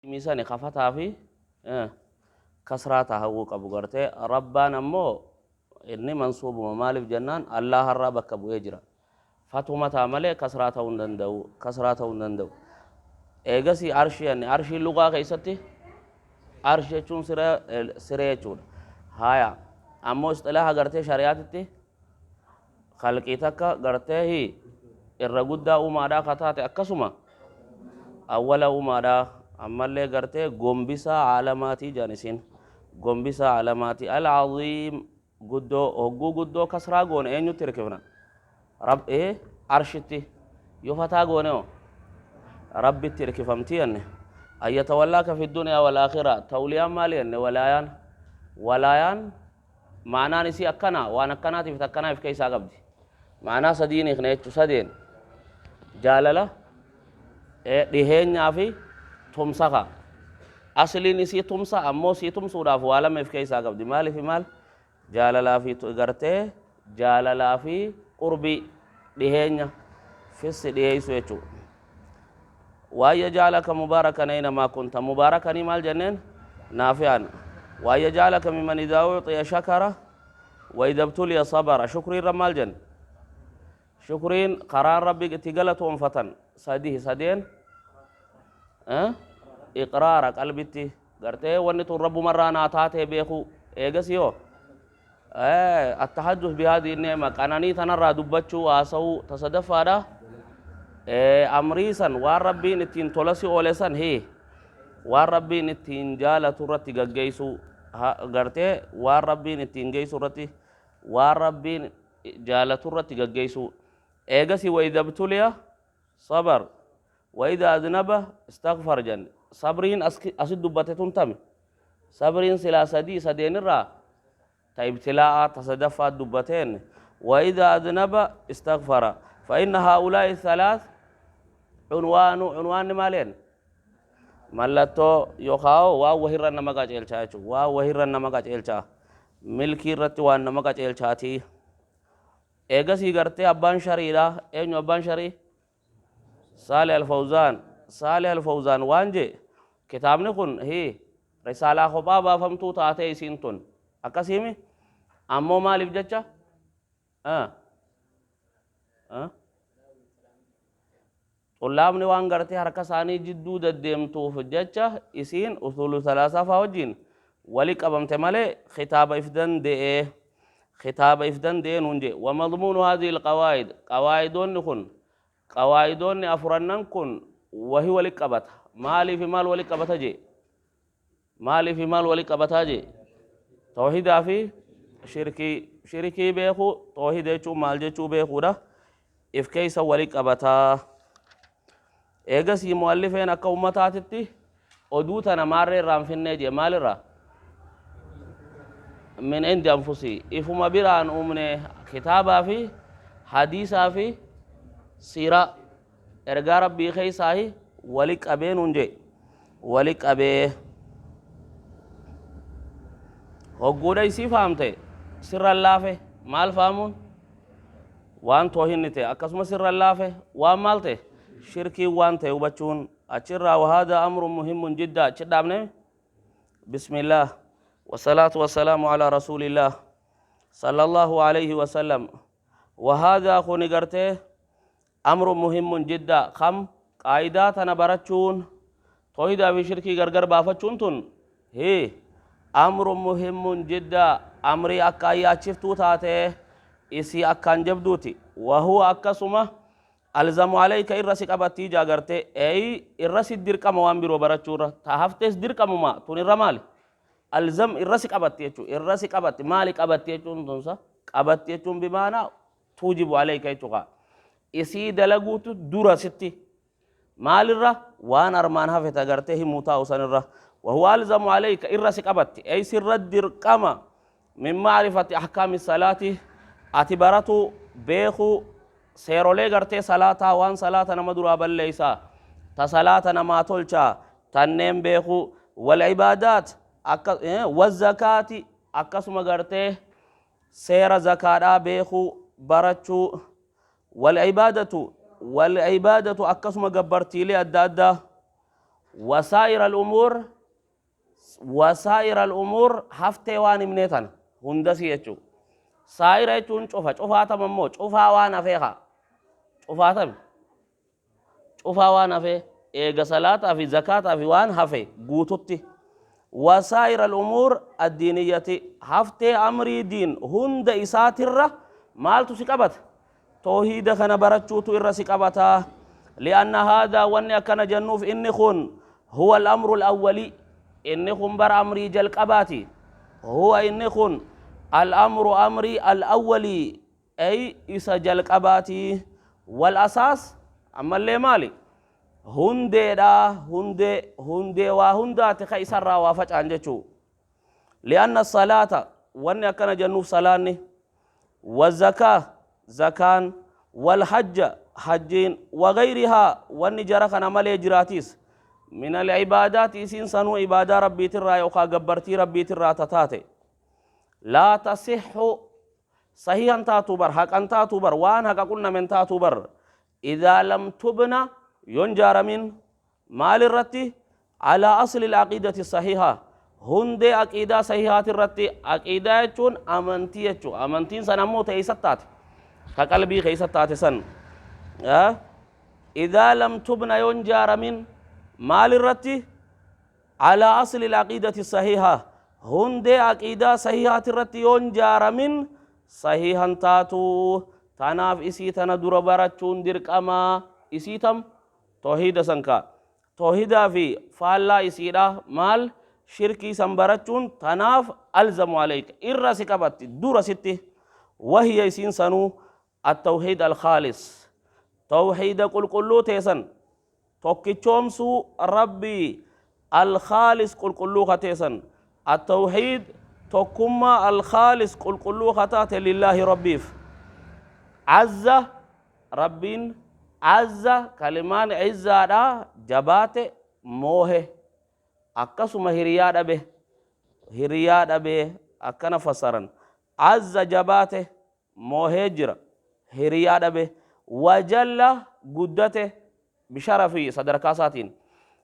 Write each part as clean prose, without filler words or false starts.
Sani ka fataa fi kasraa tahuu qabu gartee. Rabbaan ammoo inni mansuubuma. Maaliif jennaan Allaaharraa bakka bu'ee jira. Fatuma ta'a malee kasraa ta'uu hin danda'u, kasraa ta'uu hin danda'u. Eegasii arshii jenne. Arshiin lugaa keessatti arsh jechuun siree, siree jechuudha. Haya, ammoo isxilaaha gartee shari'aatitti Khalqii takka gartee hi irra guddaa uumaadhaa ka taate, akkasuma awwala uumaadhaa, ammallee gartee gombisaa aalamaatii jedhan. Isiin gombisaa aalamaati. Al-aziim, guddoo. Hogguu guddoo kasraa goone eenyutti hirkifna? Rab ee arshitti. Yoo fataa goone hoo Rabbitti hirkifamti jenne. An yatawallaaka fi dunyaa wal aakhira. Tawliyaan maali jenne? Walaayaan, walaayaan Ma'anaan isii akkana, waan akkanaatiif takkanaa if keessaa qabdi. Ma'anaa sadiin hiikna jechu sadeen. Jaalala, dhiheenyaa fi tumsa ka. Asliin isii tumsa, ammoo sii tumsuudhaaf waa lama if keessaa qabdi. Maaliif maal? Jaalalaa fi gartee jaalalaa fi qurbii, dhiheenya fissi dhiheessu jechuudha. Waan yaj'alaka mubaarakan aynamaa kunta. Mubaarakanii maal jenneen? Naafi'an. Waan yaj'alaka mimman idaa u'xiya shakara wa idha ibtuliya sabara. Shukrii irra maal jenne? Shukriin karaan Rabbi itti galatoonfatan sadihi, sadeen iqraara, qalbitti gartee wanni tun Rabbumarraa naa taatee beekuu. Eegasii hoo? Attahadduth bihaadhihi ni'ma, qananii tanarraa dubbachuu, haasawuu. Ta sadaffaadha, amrii san, waan Rabbiin ittiin tola si oole san, hi waan Rabbiin ittiin jaalatu irratti gaggeessuu, gartee waan Rabbiin ittiin geessu irratti, waan Rabbiin jaalatu irratti gaggeessuu. Eegasi wa idha ibtuliya sabar wa idha aznaba istaghfar jenne. Sabriin asit dubbate tun tami? Sabriin silaa sadii, sadeenirraa ta ibtilaa'aa ta sadaffaa dubbateen. Wa idha aznaba istaghfara. Fa inna haa'ulaa'i thalath cunwaanu. Cunwaanni maal jenne? Mallattoo yookaan waan wahirra nama qaceelchaa jechuudha. Waan wahirra nama qaceelchaa, milkii irratti waan nama qaceelchaatii. Eegasii gartee abbaan shariidha. Eenyu abbaan sharii? Saalih Al-Fawzaan. Saalih Al-Fawzaan waan jee, kitaabni kun hi risaalaa kophaa baafamtuu taatee isiin tun akkasiimi. Ammoo maaliif jecha xullaabni waan gartee harka isaanii jidduu deddeemtuuf jecha isiin usuulu salaasaa faa wajjiin wali qabamte malee kitaaba if dande'ee, kitaaba if dande'ee nuun jee. Wa madmuunu haadhihi alqawaa'id, qawaa'idoonni kun, qawaa'idoonni afurannan kun wahi wali qabata. Maalii fi maal wali qabata jee? Maalii fi maal wali qabataa jee? Tawhidaa fi shirkii. Shirkii beekuu, tawhida jechuun maal jechuu beekuudha if keessa wali qabataa. Eegasii mu'allifeen akka ummataatitti oduu tana maarree irraa hin finnee jee. Maalirraa? Min indi anfusii, ifuma biraan uumne. Kitaabaa fi hadiisaa fi siiraa ergaa Rabbii keessaahi wali qabee nuun jee. Wali qabee hogguudha isii faamte sirra laafe. Maal faamuun? Waan toohinni ta'e akkasuma sirra laafe, waan maal ta'e, shirkiin waan ta'e hubachuun achirraa. Wahaada amrun muhimmun jiddaa. Achi dhaabne. Bismillaah wasalaatu wasalaamu alaa rasuulillaah sallallahu alayhi wasallam. Wahaadaa kuni gartee amrun muhimmun jiddaa kam qaayidaa tana barachuun, toohidaa fi shirkii gargar baafachuun tun hi amrun muhimmun jiddaa, amrii akkaan yaachiftuu taate, isii akkaan jabduuti. Wahuwa akkasuma alzamu alayka, irra si qabattii jaa gartee, eeyi irra si dirqama. Waan biroo barachuu irra ta haftees dirqamuma tun irra maali? Alzam, irra si qabatti jechuu. Irra si qabatti maali? Qabatti jechuun tunsa qabatti jechuun bimaanaa tuujibu alayka jechuu kaa. Isii dalaguutu dura sitti maalirra waan armaan hafe ta gartee himuu taa'u sanirra. Wahuwa alzamu alayka, irra si qabatti, ey sirra dirqama, min ma'rifati ahkaami salaati, ati baratu beekuu seerolee gartee salaataa, waan salaata nama duraa balleeysa, ta salaata namaa tolchaa, tanneen beekuu, wal ibaadaat akka wazakaati, akkasuma gartee seera zakaadhaa beekuu, barachuu, wal ibaadatu, wal ibaadatu, akkasuma gabbartiilee adda addaa. Wasaa'ira al-umuur, wasaa'ira al-umuur haftee waan himnee tana hundasii jechuu. Saa'ira jechuun cufa, cufaatama immoo cufaa waan hafee kaa. Cufaatame. Cufaa waan hafee eega salaataa fi zakaataa fi waan hafe guututti. Wasaa'ira al-umuur addiiniyyati haftee amrii diin hunda isaatirra maaltu si qabata? Toohiida kana barachuutu irra si qabata. Li'anna haadhaa wanni akkana jennuuf inni kun huwa al-amru al-awwali inni kun bara amrii jalqabaati. Huwa inni kun al-amru amrii al-awwali ay isa jalqabaati. Wal asaas ammallee maali? Hundeedha, hundee, hundee waa hundaati ka isarraa waa faca'an jechuu. Li'anna salaata wanni akkana jennuuf salaanni والزكاة زكان والحج حجين وغيرها واني جرى كان مالي جراتيس من العبادات إسين سنو عبادة ربي ترى يوكا قبرتي ربي ترى تتاتي لا تصح صحيحا تاتو حق أن تاتو وان حق قلنا من تاتو إذا لم تبنى ينجار من مال الرتي على أصل العقيدة الصحيحة hundee aqiidaa sahihaati irratti. Aqiidaa jechuun amantii jechuu. Amantiin san ammoo teeysat taate, ka qalbii keeysat taate san. Idaa lam tubna yoon jaaramin maal irratti? Alaa asli العقيدة الصحيحة hundee aqiidaa sahihaati irratti yoon jaaramin sahihan taatu. Tanaaf isii tana dura barachuun dirqamaa. Isii tam? Toohida sanka toohidaa fi faallaa isiidha maal? Shirkii san barachuun tanaaf alzamu alayka irra si qabatti dura sitti. Wahiya isiin sanuu التوحيد الخالص توحيد qulqulluu teesan, tokkichoomsuu rabbii الخالص qulqulluu kateesan. التوحيد tokkummaa الخالص qulqulluu kataate لله rabbiif. عز rabbiin عز kalimaan izzaadha jabaate moohe, akkasuma hiriyaa dhabe, hiriyaa dhabe akkana fassaran. عز jabaate moohee jira, hiriyaa dhabe. وجل guddate بشرفه sadarkaa isaatiin,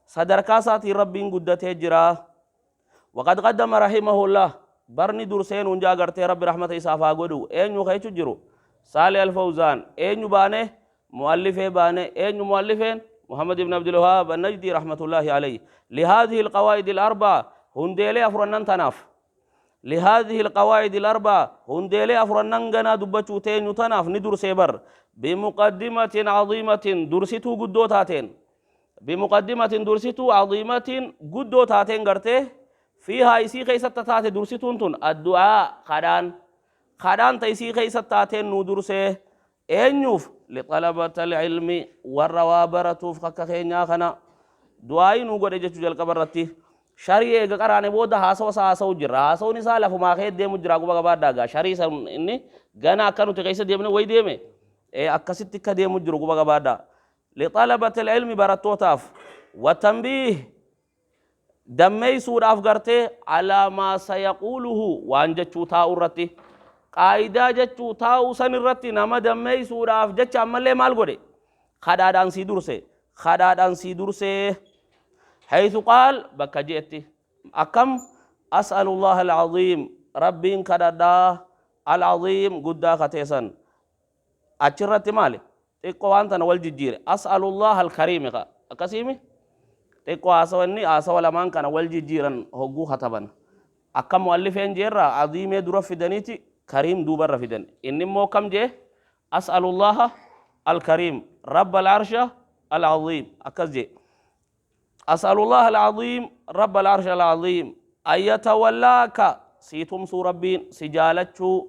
sadarkaa isaatiin rabbiin guddatee jira. وقد قدم رحمه الله barni durseen hunjaa gartee rabbi rahmata isaaf haa godhu. Eenyu ka jechu jiru? Saalih Alfawzaan. Eenyu baane? Muallifee baane. Eenyu muallifeen? محمد بن عبد الوهاب النجدي رحمة الله عليه. لهذه القواعد الأربع hundeelee afrannan tanaaf, لهذه القواعد الأربع hundeelee afrannan ganaa dubbachuu teenyu tanaaf ni dursee bar بمقدمة عظيمة dursituu guddoo taateen, بمقدمة dursituu عظيمة guddoo taateen gartee فيها isii keeysatti taate. Dursituun tun الدعاء kadhaan, kadhaan ta isii keeysatti taateen nu dursee. Eenyuuf? لطلبة العلم warra waa baratuuf akka keenyaa kana du'aayii nu godhe jechuu. Jalqaba irratti sharii eega qaraane booda haasawa isaa haasa'u jirra. Haasawni isaa lafumaa kee deemu jira, quba qabaadhaa. Gaa sharii san inni gana akka nuti keessa deemne wayi deeme akkasitti akka deemu jiru quba qabaadhaa. لطلبة العلم barattootaaf. والتنبيه dammeeysuudhaaf gartee على ما سيقوله waan jechuu taa'u irratti, qaayidaa jechuu taa'u san irratti nama dammeeysuudhaaf jecha ammallee maal godhe? Kadhaadhaan sii durse, kadhaadhaan sii dursee. حيث قال bakka je'etti akkam? أسأل الله العظيم rabbiin kadhadhaa العظيم guddaa kateesan. Achirratti maali? Xiqqoo waan tana wal jijjiire. أسأل الله الكريم ka akkasiimi. Xiqqoo haasawa inni haasawa lamaan kana wal jijjiiran hogguu kataban. Akka muallifeen jeerra aziimee dura fidaniiti كريم duubarra fidan. Inni immoo kam jee? أسأل الله الكريم رب العرش العظيم akkas jee. أسأل الله العظيم رب العرش العظيم أن يتولاك sii tumsuu, rabbiin si jaalachuu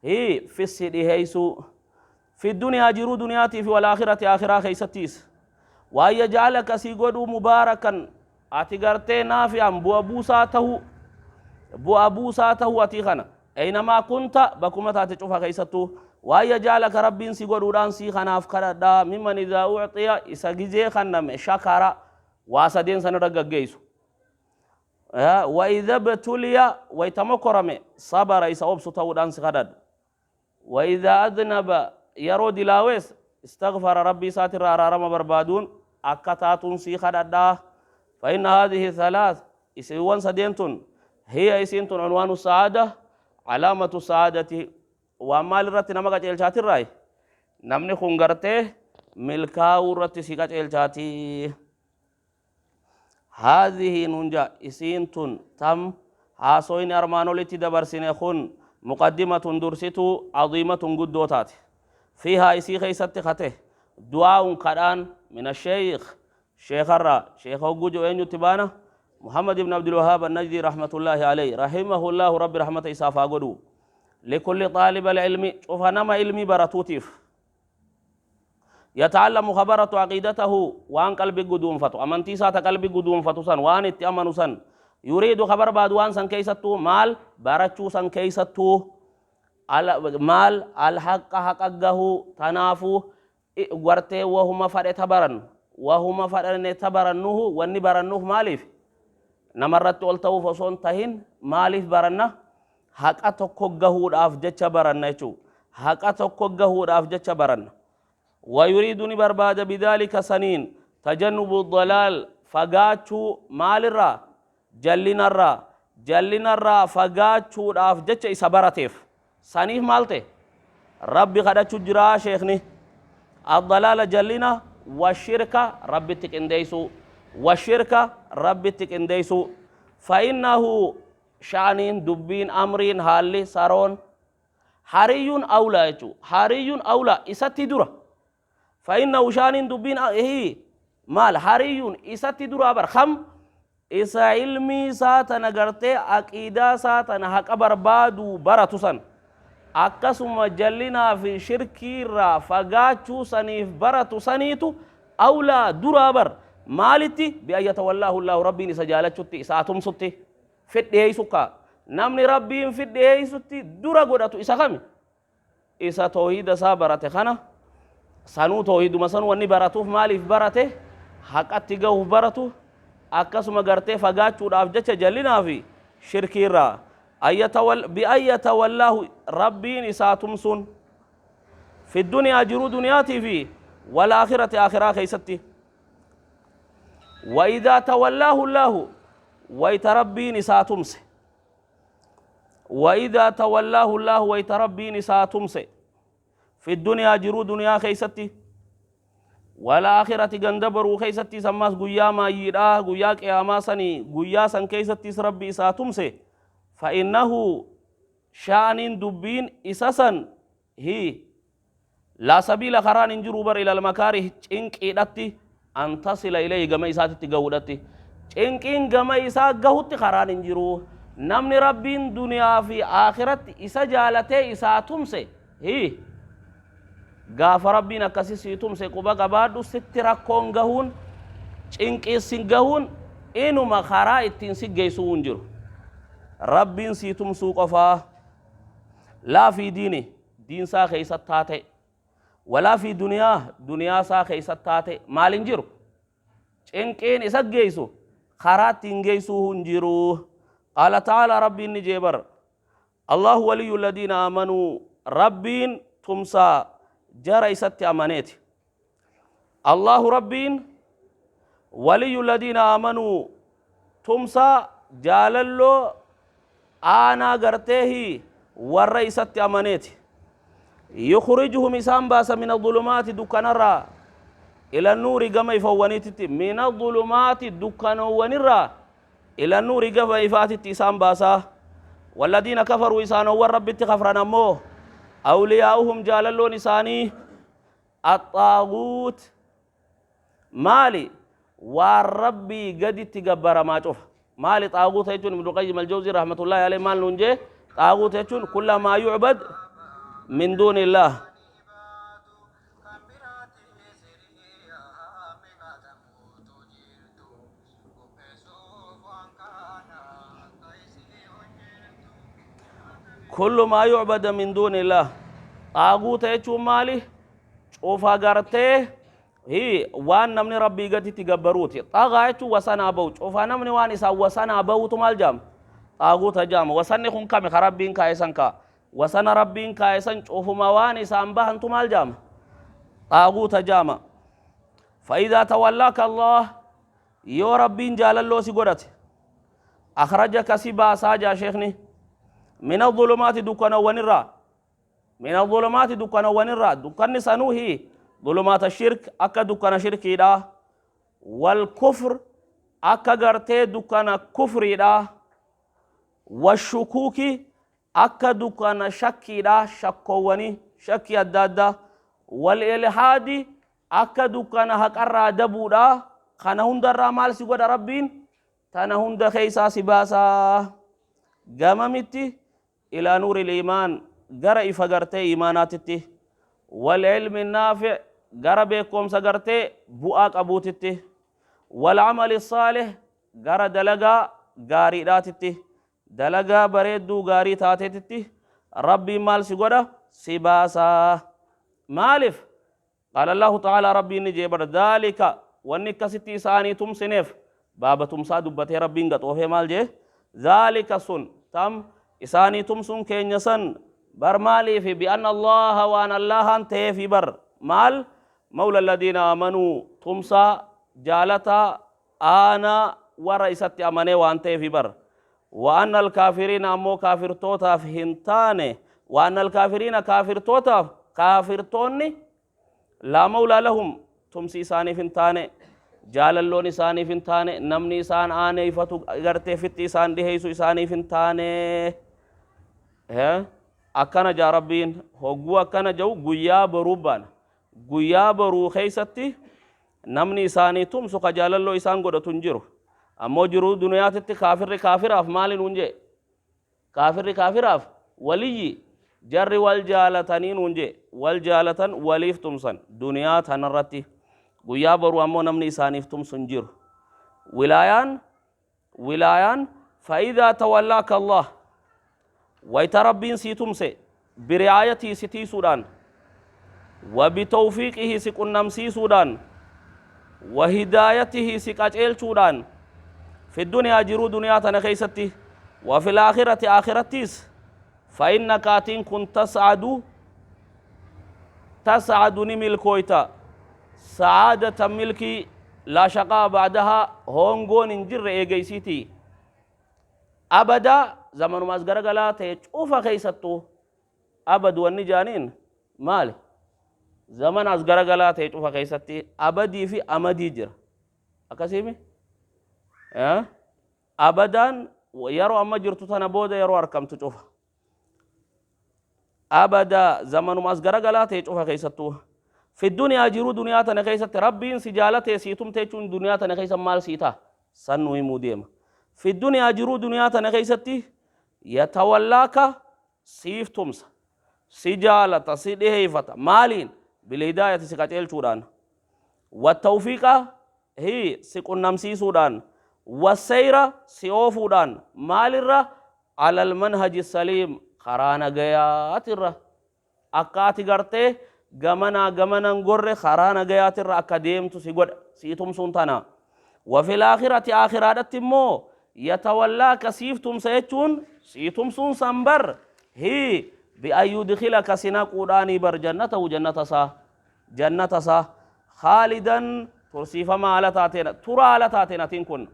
هي في السدي في الدنيا jiruu duniyaatii fi والآخرة آخرة keeysattiis. وأن يجعلك si godhuu مباركا ati gartee نافعا bu'a buusaa tahu, bu'a buusaa tahu ati kana أينما كنت bakkuma taate cufa keeysattuu. وأن يجعلك rabbiin si godhuudhaan sii kanaaf kadhadhaa ممن إذا أعطي isa gizee kanname شكر waa sadeen sanirra gaggeeysu. وإذا ابتلي waytama صبر isa obsu ta'uudhaan si kadhadha. وإذا أذنب yeroo dilaawees استغفر rabbii isaatirraa araarama barbaaduun akka taatuun sii kadhadhaa. فإن هذه ثلاث isiiwwan sadeen tun هي isiin tun عنوان السعادة علامة السعادة waan maal irratti nama qaceelchaatirraayi namni kun gartee milkaa'uu irratti si qaceelchaati. هذه نunja isiin tun tam haasoyni armaan olitti dabarsine kun مقدمة dursituu عظيمة guddoo taate فيها isii keeysatti kate دعاء kadhaan من الشيخ sheekarraa sheeka hogguu jedhu eenyutti baana محمد بن عبد الوهاب النجدي رحمة الله عليه رحمه الله رب رحمة إسافا قدو لكل طالب العلم شوف نما علمي براتوتيف يتعلم خبرة عقيدته وان قلبي قدوم فتو أمنتي ساتا قلبي قدوم فتو سن وان اتأمنو سن يريد خبر بعد وان سن كيستو مال براتشو سن كيستو مال الحق حقه تنافو wartee wahuma fadhe tabaran wahuma fadhanne tabarannuhu wanni barannuuf maaliif namarratti ol ta'uuf osoo hin tahin maaliif baranna haqa tokko gahuudhaaf jecha baranna jechuu haqa tokko gahuudhaaf jecha baranna. ويريد برباد بذلك سنين تجنب الضلال فقاتشو مال الرا جلنا الرا جلنا الرا فقاتشو راف جتش إسا سنيف مالته ربي قدتشو جرا شيخني الضلال جلنا والشركة ربي تكنديسو والشركة ربي تكنديسو فإنه شأنين دبين أمرين هالي سارون حري أولى حري أولى إساتي درة فإنه شأنين دبين هي مال حري إساتي درة بر خم إسا علمي ساتنا قرتي أكيدا ساتنا حق بربادو براتوسن akkasuma jallinaa fi shirkiirraa fagaachuu saniif baratu saniitu awlaa duraa bar maalitti bi'an yatawallaahu llaahu rabbiin isa jaalachutti isa atumsutti fidheeysu kaa namni rabbiin fidheeysutti dura godhatu isa kami isa toohida isaa barate kana sanuu toohiduma sanuu wanni baratuuf maaliif barate haqatti gahuuf baratu akkasuma gartee fagaachuudhaaf jecha jallinaa fi shirkiirraa بأن يتولاه ربين إساتمسون في الدنيا جرو دنياتي في والآخرة آخرة خيستي وإذا تولاه الله ويتربين إساتمس وإذا تولاه الله ويتربين إساتمس في الدنيا جرو دنيا خيستي والآخرة غندبرو خيستي سماس قيا ما يراه قيا قياما سني قيا سن كيستي ربي إساتمس فإنه شان دبين إساسا هي لا سبيل خران جروبر إلى المكاره إنك إدتي أن تصل إليه جما إساتي تجودتي إنك إن جما إسات جهوت خران جرو نمن ربين دنيا في آخرة إسا جالته إساتمسه هي غاف ربنا كسي تمسه قبا قبادو ست ركون جهون إنك إسين جهون إنو ما خرا إتنسي جيسون جرو ربين سيتم سوقفا لا في دينه دين سا خيسة تاتي ولا في دنيا دنيا سا خيسة تاتي مالين جيرو إنكين إسات جيسو خرات جيسو هنجيرو قال تعالى ربي نجيبر الله ولي الذين آمنوا ربين تمسا جرى إسات أمانيت الله ربين ولي الذين آمنوا تمسا جاللو أنا قرته والرئيسة أمانيت يخرجهم إسام باس من الظلمات دكان الرا إلى النور قم يفوانيت من الظلمات دكان ونرا إلى النور قم يفاتت إسام باسا والذين كفروا إسان والرب تخفرنا مو أولياؤهم جاللون إساني الطاغوت مالي والربي قد تقبر ما شوف مالي طاغوت يجون ابن القيم الجوزي رحمة الله عليه مال نونجي طاغوت يجون كل ما يعبد من دون الله كل ما يعبد من دون الله طاغوت يجون مالي شوفا قرته هي وان نمني ربي قد تقبروتي طاغايتو وسنا بوت شوفا نمني وان إسا وسنا بوت مال جام طاغوت جام وسني خن كم خربين كايسن كا وسنا ربين كايسن شوفوا ما وان إسا أنبه أنتم مال جام طاغوت جام فإذا تولاك الله Yoo Rabbiin jaalalloo si godhate, akhrajaka si baasaa jaa sheekni, mina dhulumaati dukkanawwanirraa, mina dhulumaati dukkanawwanirraa, dukkanni sanuu hi dhulumaata shirk, akka dukkana shirkiidha, wal kufr, akka gartee dukkana kufriidha, washukuuki, akka dukkana shakkiidha, shakkoowwanii, shakkii adda addaa, wal ilhaadi, akka dukkana haqarraa dabuudha. Kana hundarraa maal si godha Rabbiin? Tana hunda keessaa si baasaa. Gamamitti? Ilaa nuuril iimaan, gara ifa gartee iimaanaatitti, wal ilmi naafi', gara beekumsa gartee bu'aa qabuutitti, wal amali saalih, gara dalagaa gaariidhaatitti, dalagaa bareedduu gaarii taateetitti Rabbiin maal si godha? Si baasaa. Maaliif? Qaala Allaahu ta'aalaa, Rabbiin ni jee bar, dhaalika, wanni akkasitti isaanii tumsineef, baaba tumsaa dubbatee Rabbiin gaxoofee maal jee? Dhaalika, sun tam isaanii tumsuun keenya san bar maaliifi? Bi'anna Allaaha, waan Allaahaan ta'eefi bar. Maal? Mawla alladiina amanuu, tumsaa jaalataa aanaa warra isatti amanee waan ta'eefi bar. Wa anna alkaafiriina, ammoo kaafirtootaaf hin taane, wa anna alkaafiriina, kaafirtootaaf, kaafirtoonni, laa mawlaa lahum, tumsi isaaniif hin taane, jaalalloon isaaniif hin taane, namni isaan aaneeyfatu gartee fitti isaan dhiheeysu isaaniif hin taane. Akkana jaa Rabbiin. Hogguu akkana jau, guyyaa boruu baana. Guyyaa boruu keeysatti namni isaanii tumsu ka jaalalloo isaan godhatu hin jiru. Ammoo jiruu duniyaatitti kaafirri kaafiraaf maali nuun jee? Kaafirri kaafiraaf waliyyi, jarri wal jaalatanii nuun jee. Wal jaalatan, waliif tumsan duniyaa tanarratti. Guyyaa boruu ammoo namni isaaniif tumsu hin jiru. Wilaayaan fa'idaa tawallaaka Allah, wayta Rabbiin sii tumse, biri'aayatii, si tiisuudhaan, wa bitawfiiqihi, si qunnamsiisuudhaan, wa hidaayatihi, si qaceelchuudhaan, fi duniyaa, jiruu duniyaa tana keeysatti, wa fil aakhirati, aakhirattiis, fa innaka, atiin kun, tas'adu, tas'adu, ni milkooyta, sa'aadatan, milkii, laa shaqaa ba'dahaa, hoongoon hin jirre eegeysiitii, abadaa, zamanuma as garagalaa ta'e cufa keessattuu. Abad wanni jaaniin maali? Zamana as garagalaa ta'e cufa keessatti. Abadii fi amadii jira, akkasiimi. Abadaan yeroo amma jirtu tana booda yeroo arkamtu cufa. Abada, zamanuma as garagalaa ta'e cufa keessattuu. Fi duniyaa, jiruu duniyaa tana keessatti Rabbiin si jaalatee sii tumte jechuun duniyaa tana keessa maal sii ta'a? San nu himuu deema. Fi duniyaa, jiruu duniyaa tana keessatti, yatawallaaka, siif tumsa, si jaalata, si dhiheeffata. Maaliin? Bilhidaayati, si qaceelchuudhaan, wattawfiiqa hi, si qunnamsiisuudhaan, wasseyra, si oofuudhaan. Maalirra? Alal manhaji saliim, karaa nagayaatirra akka ati gartee gamanaa gamanan gorre, karaa nagayaatirra akka deemtu si godha sii tumsuun tana. Wa fil aakhirati, aakhiraadhatti immoo, yatawallaaka, siif tumsa jechuun sii tumsuun san bar hi bi'an yudkhilaka, si naquudhaanii bar, jannatahu, jannata isaa, jannata isaa, khaalidan, tursiifamaa haala taateen, turaa haala taateen, atiin kun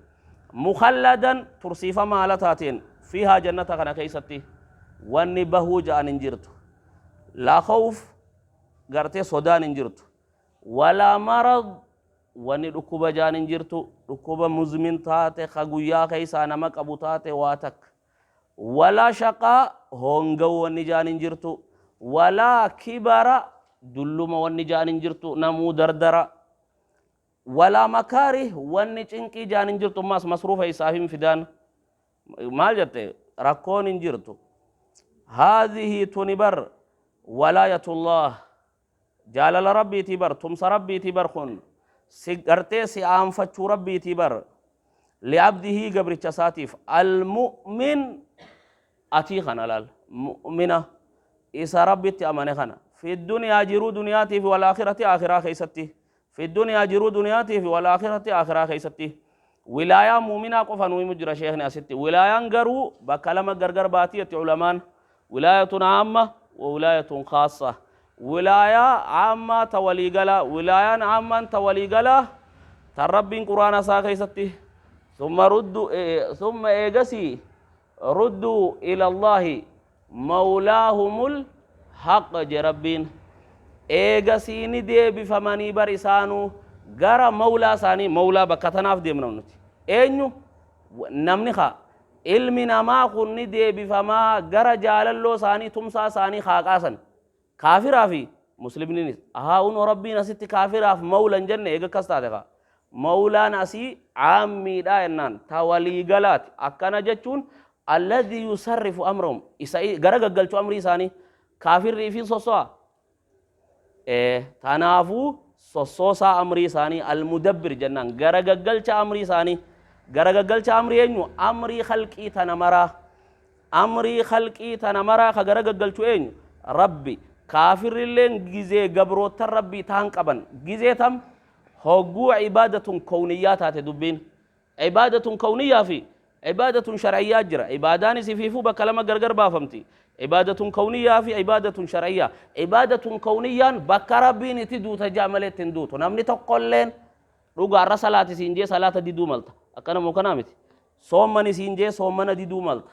mukhalladan, tursiifamaa haala taateen, fiihaa, jannata kana keessatti wanni bahuu ja'an hin jirtu, laa khawf, gartee sodaan hin jirtu, walaa marad, wanni dhukkuba ja'an hin jirtu, dhukkuba muzmin taate ka guyyaa keessaa nama qabu taate waa takka, walaa shaqaa, hoonga'uu wanni ja'an hin jirtu, walaa kibara, dulluma wanni ja'an hin jirtu, namuu dardara, walaa makaarih, wanni cinqii ja'an hin jirtu. Ammaas masruufa isaaf hin fidaan. Maal jette? Rakkoon hin jirtu. Haadhihi, tuni bar, walaayatullah, jaalala Rabbiitii bar, tumsa Rabbiitii bar, kun si gartee si aanfachuu Rabbiitii bar, li'abdihii, gabricha isaatiif, almu'min, atii kana laal, mu'mina isa Rabbitti amane kana, fi duniyaa, jiruu duniyaatii fi wal aakhirati, aakhiraa keessatti, fi duniyaa, jiruu duniyaatii fi wal aakhirati, aakhiraa keessatti. Wilaayaa mu'minaa qofa nu himu jira sheekni asitti. Wilaayaan garuu bakka lama gargar baatii jetti ulamaan: wilaayatun aamma wa wilaayatun khaassa. Wilaayaa aammaa ta waliigalaa, wilaayaan aammaan ta waliigalaa Tan Rabbiin Qur'aana isaa keessatti summa ruddu summa eegasii rudduu ila Allaahi mawlaahumul haqq je Rabbiin. Eegasii ni deebifamanii bar isaanuu gara mawlaa isaanii. Mawlaa bakka tanaaf deemna nuti. Eenyu namni kaa ilmi namaa kun ni deebifamaa gara jaalalloo isaanii, tumsaa isaanii haaqaa san. Kaafiraa fi muslimninis ahaa unoo Rabbiin asitti kaafiraaf mawla hin jenne. Eega akkas taate kaa mawlaan asii caammiidha jennaan ta waliigalaati. Akkana jechuun alladhi yusarrifu amrahum, isa gara gaggalchu amrii isaanii. Kaafirri ifiin sosso'a. Tanaafuu sossoosaa amrii isaanii almudabbir jennaan, gara gaggalcha amrii isaanii. Gara gaggalcha amrii eenyu? Amrii khalqii tana maraa, amrii khalqii tana maraa ka gara gaggalchu eenyu? Rabbi. Kaafirrilleen gizee gabroottan Rabbii taan qaban gizee tam hogguu ibaadatun kowniyyaa taate. Dubbiin ibaadatun kowniyyaa fi ibaadatun shar'iyyaa jira. Ibaadaanis ifiifuu bakka lama gargar baafamti: ibaadatun kowniyyaa fi ibaadatun shar'iyyaa. Ibaadatun kowniyyaan bakka Rabbiin itti duuta ja'a malee ittiin duutu namni tokkolleen. Dhugaarra salaati siin jee salaata diduu malta. Akkana moo kanaa miti? Soommani siin jee soommana diduu malta.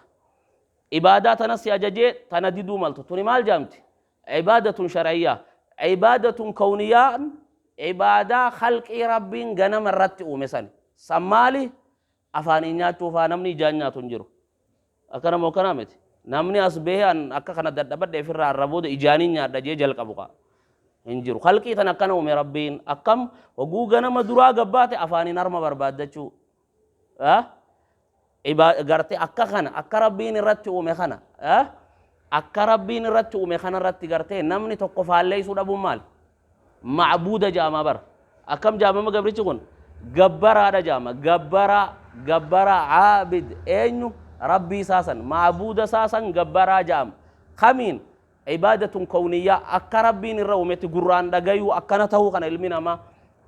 Ibaadaa tana si ajajee tana diduu malta. Tuni maal jaamti? Ibaadatun shar'iyyaa. Ibaadatun kowniyyaan ibaadaa khalqii Rabbiin ganama irratti uume san. San maali? Afaaniin nyaachuu faa namni ijaan nyaatu hin jiru. Akkana moo kanaa miti? Namni as bahee an akka kana dadhabadhe ofirraa irra booda ijaaniin nyaadha jee jalqabu kaa hin jiru. Khalqii tan akkana uume Rabbiin. Akkam hoguu ganama duraa gabbaate afaaniin harma barbaaddachuu garte akka kana akka Rabbiin irratti uume kana, akka Rabbiin irratti uume kana irratti gartee namni tokko faalleessuu dhabuun maali? Macbuuda jaama bara. Akkam jaamama gabrichi kun? Gabbaraadha jaama. Gabbaraa, gabbaraa, caabid. Eenyu? Rabbii isaa san, macbuuda isaa san gabbaraa jaama. Kamiin? Ibaadatun kowniyyaa, akka Rabbiin irra uumetti gurraan dhagayuu, akkana tahuu kana. Ilmi namaa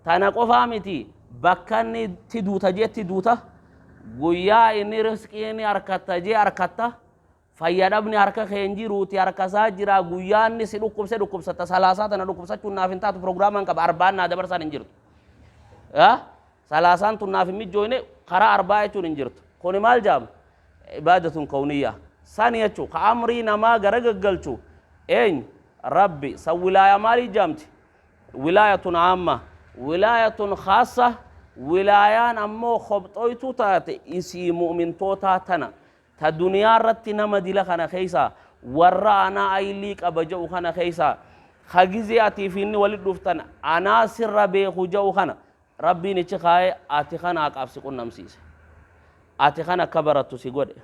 tana qofaa miti, bakka inni itti duuta jeetti duuta, guyyaa inni riskii inni harkatta jee harkatta, fayyadamni harka kee hin jiruuti, harka isaa jira. Guyyaa inni si dhukkubse dhukkubsatta. Salaasaa tana dhukkubsachuun naaf hin taatu, pirogiraamaan qaba, arbaan naa dabarsaan hin jirtu, salaasaan tun naaf hin mijjooyne, karaa arbaa jechuun hin jirtu. Kuni maal jaama? Ibaadatun kowniyyaa sani jechuu. Ka amrii namaa gara gaggalchu eenyu? Rabbi san. Wilaaya maalii jaamti? Wilaayatun aamma. Wilaayatun khaassa, wilaayaan ammoo khobxoytuu taate, isii mu'mintootaa tana ta duniyaa irratti nama dila kana keessa warra anaa aylii qaba jedhu kana keessa ka gizee atii fi inni walit dhuftan anaa sirra beeku jedhu kana Rabbiin ichi kaa'ee ati kana haqaaf si qunnamsiise, ati kana akka barattu si godhe,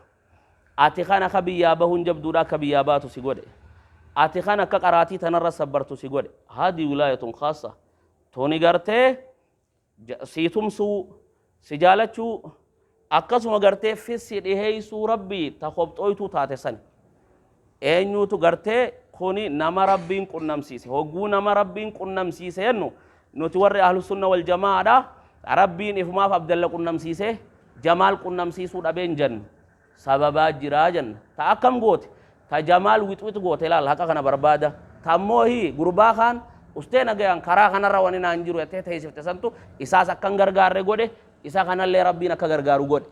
ati kana akka biyyaa bahuun jabduudha akka biyyaa baatu si godhe, ati kana akka qaraatii tanarra sabbartu si godhe. Haadii wilaayatun khaassa tuni gartee sii tumsuu, si jaalachuu, akkasuma gartee fissi dhiheeysuu Rabbii ta khobxooytuu taate sani. Eenyuutu gartee kuni? Nama Rabbiin qunnamsiise. Hogguu nama Rabbiin qunnamsiise jennu, nuti warri Ahlusunna wal jamaadha, Rabbiin ifumaaf Abdalla qunnamsiise, Jamaal qunnamsiisuu dhabeen jennu. Sababaa jiraa jenna. Ta akkam goote? Ta Jamaal wixwix goote laal haqa kana barbaada. Ta ammoo hii gurbaa kaan ustee nagayaan karaa kanarra wani naan jiru jettee teessifte santu isaas akkan gargaarre godhe, isa kanallee Rabbiin akka gargaaru godhe.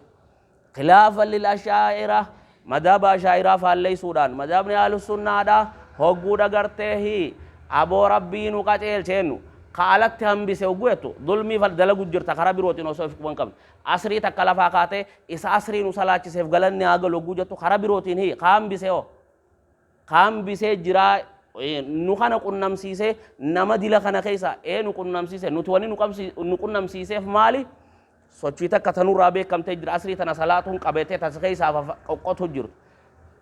Khilaafan lil Ashaa'ira, madhaba Ashaa'iraa faalleessuudhaan, madhabni Ahlussunnaadha hogguudha gartee hii aboo Rabbii nu qaceelcheennu ka alatti hambise hogguu jettu zulmii dalagu jirta karaa birootiin osoo if quban qabne. Asrii takka lafaa kaatee isa asrii nu salaachiseef galanni haa galu hogguu jettu karaa birootiin hii ka hambise hoo ka hambisee jiraa. Nu kana qunnamsiisee nama dila kana keessa ee nu qunnamsiise. Nuti wani nu qunnamsiiseef maali? Sochii takka tanurraa beekamtee jira. Asrii tana salaatuun qabatee tas keessaa qoqqotu jirtu.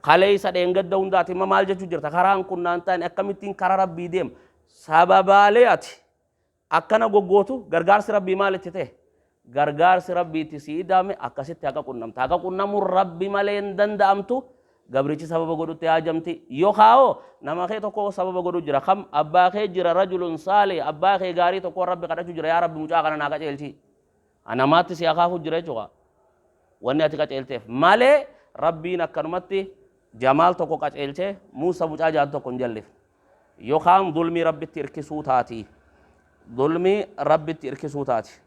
Kaleessa dheengadda hundaati imma maal jechuu jirta? Karaan kun naan taane, akkamittiin karaa Rabbii deema? Sababaalee ati akkana goggootu gargaarsi Rabbii maal itti ta'e? Gargaarsi Rabbiitti si ida'ame. Akkasitti haqa qunnamta. Haqa qunnamuun Rabbi malee hin danda'amtu. Gabrichi sababa godhutti haajamti. Yookaa'oo nama kee tokko sababa godhu jira. Kam abbaa kee jira? Rajulun saalih, abbaa kee gaarii tokko Rabbi kadhachuu jira: yaa Rabbi, mucaa kana naa qaceelchi. Namaatti si akaafu jira jechuudha. Wanni ati qaceelteef malee Rabbiin akkanumatti Jamaal tokko qaceelchee Muusa mucaa jaan tokko hin jallifne. Yookaan zulmii Rabbitti hirkisuu taati. Zulmii Rabbitti hirkisuu taati.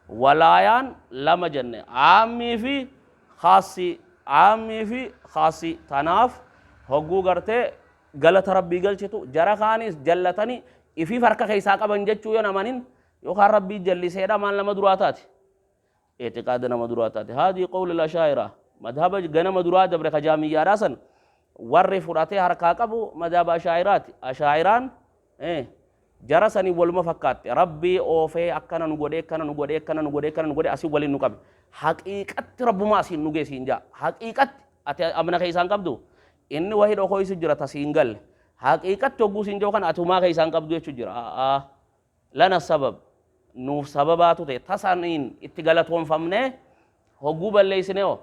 Walaayaan lama jenne, aammii fi khaassii, aammii fi khaassii. Tanaaf hogguu gartee galata Rabbii galchitu, jara kaanis jallatanii ifiif harka keessaa qaban jechuu yoon amanin, yookaan Rabbii jalliseedha, maal nama duraa taate? I'tiqaada nama duraa taate. Haadii qawli al-ashaa'ira, madhaba ganama duraa dabre ka jaamiyyaadhaa san warri fudhatee harkaa qabu madhaba ashaa'iraati. Ashaa'iraan jara sanii waluma fakkaatte. Rabbii oofee akkana nu godhee, akkana nu godhee, akkana nu godhee, akkana nu godhee, asii waliin nu qabe. Haqiiqatti Rabbumaa asiin nu geessiin jaa. Haqiiqatti ati amna keessaan qabdu, inni wahii dhokoysu jira tasiin galle. Haqiiqatti hogguu siin jiru kana ati humaa keessaan qabdu jechuu jira. Lana sabab, nuuf sababaatu ta'e. Tasaniin itti galatoonfamnee hogguu balleessinee hoo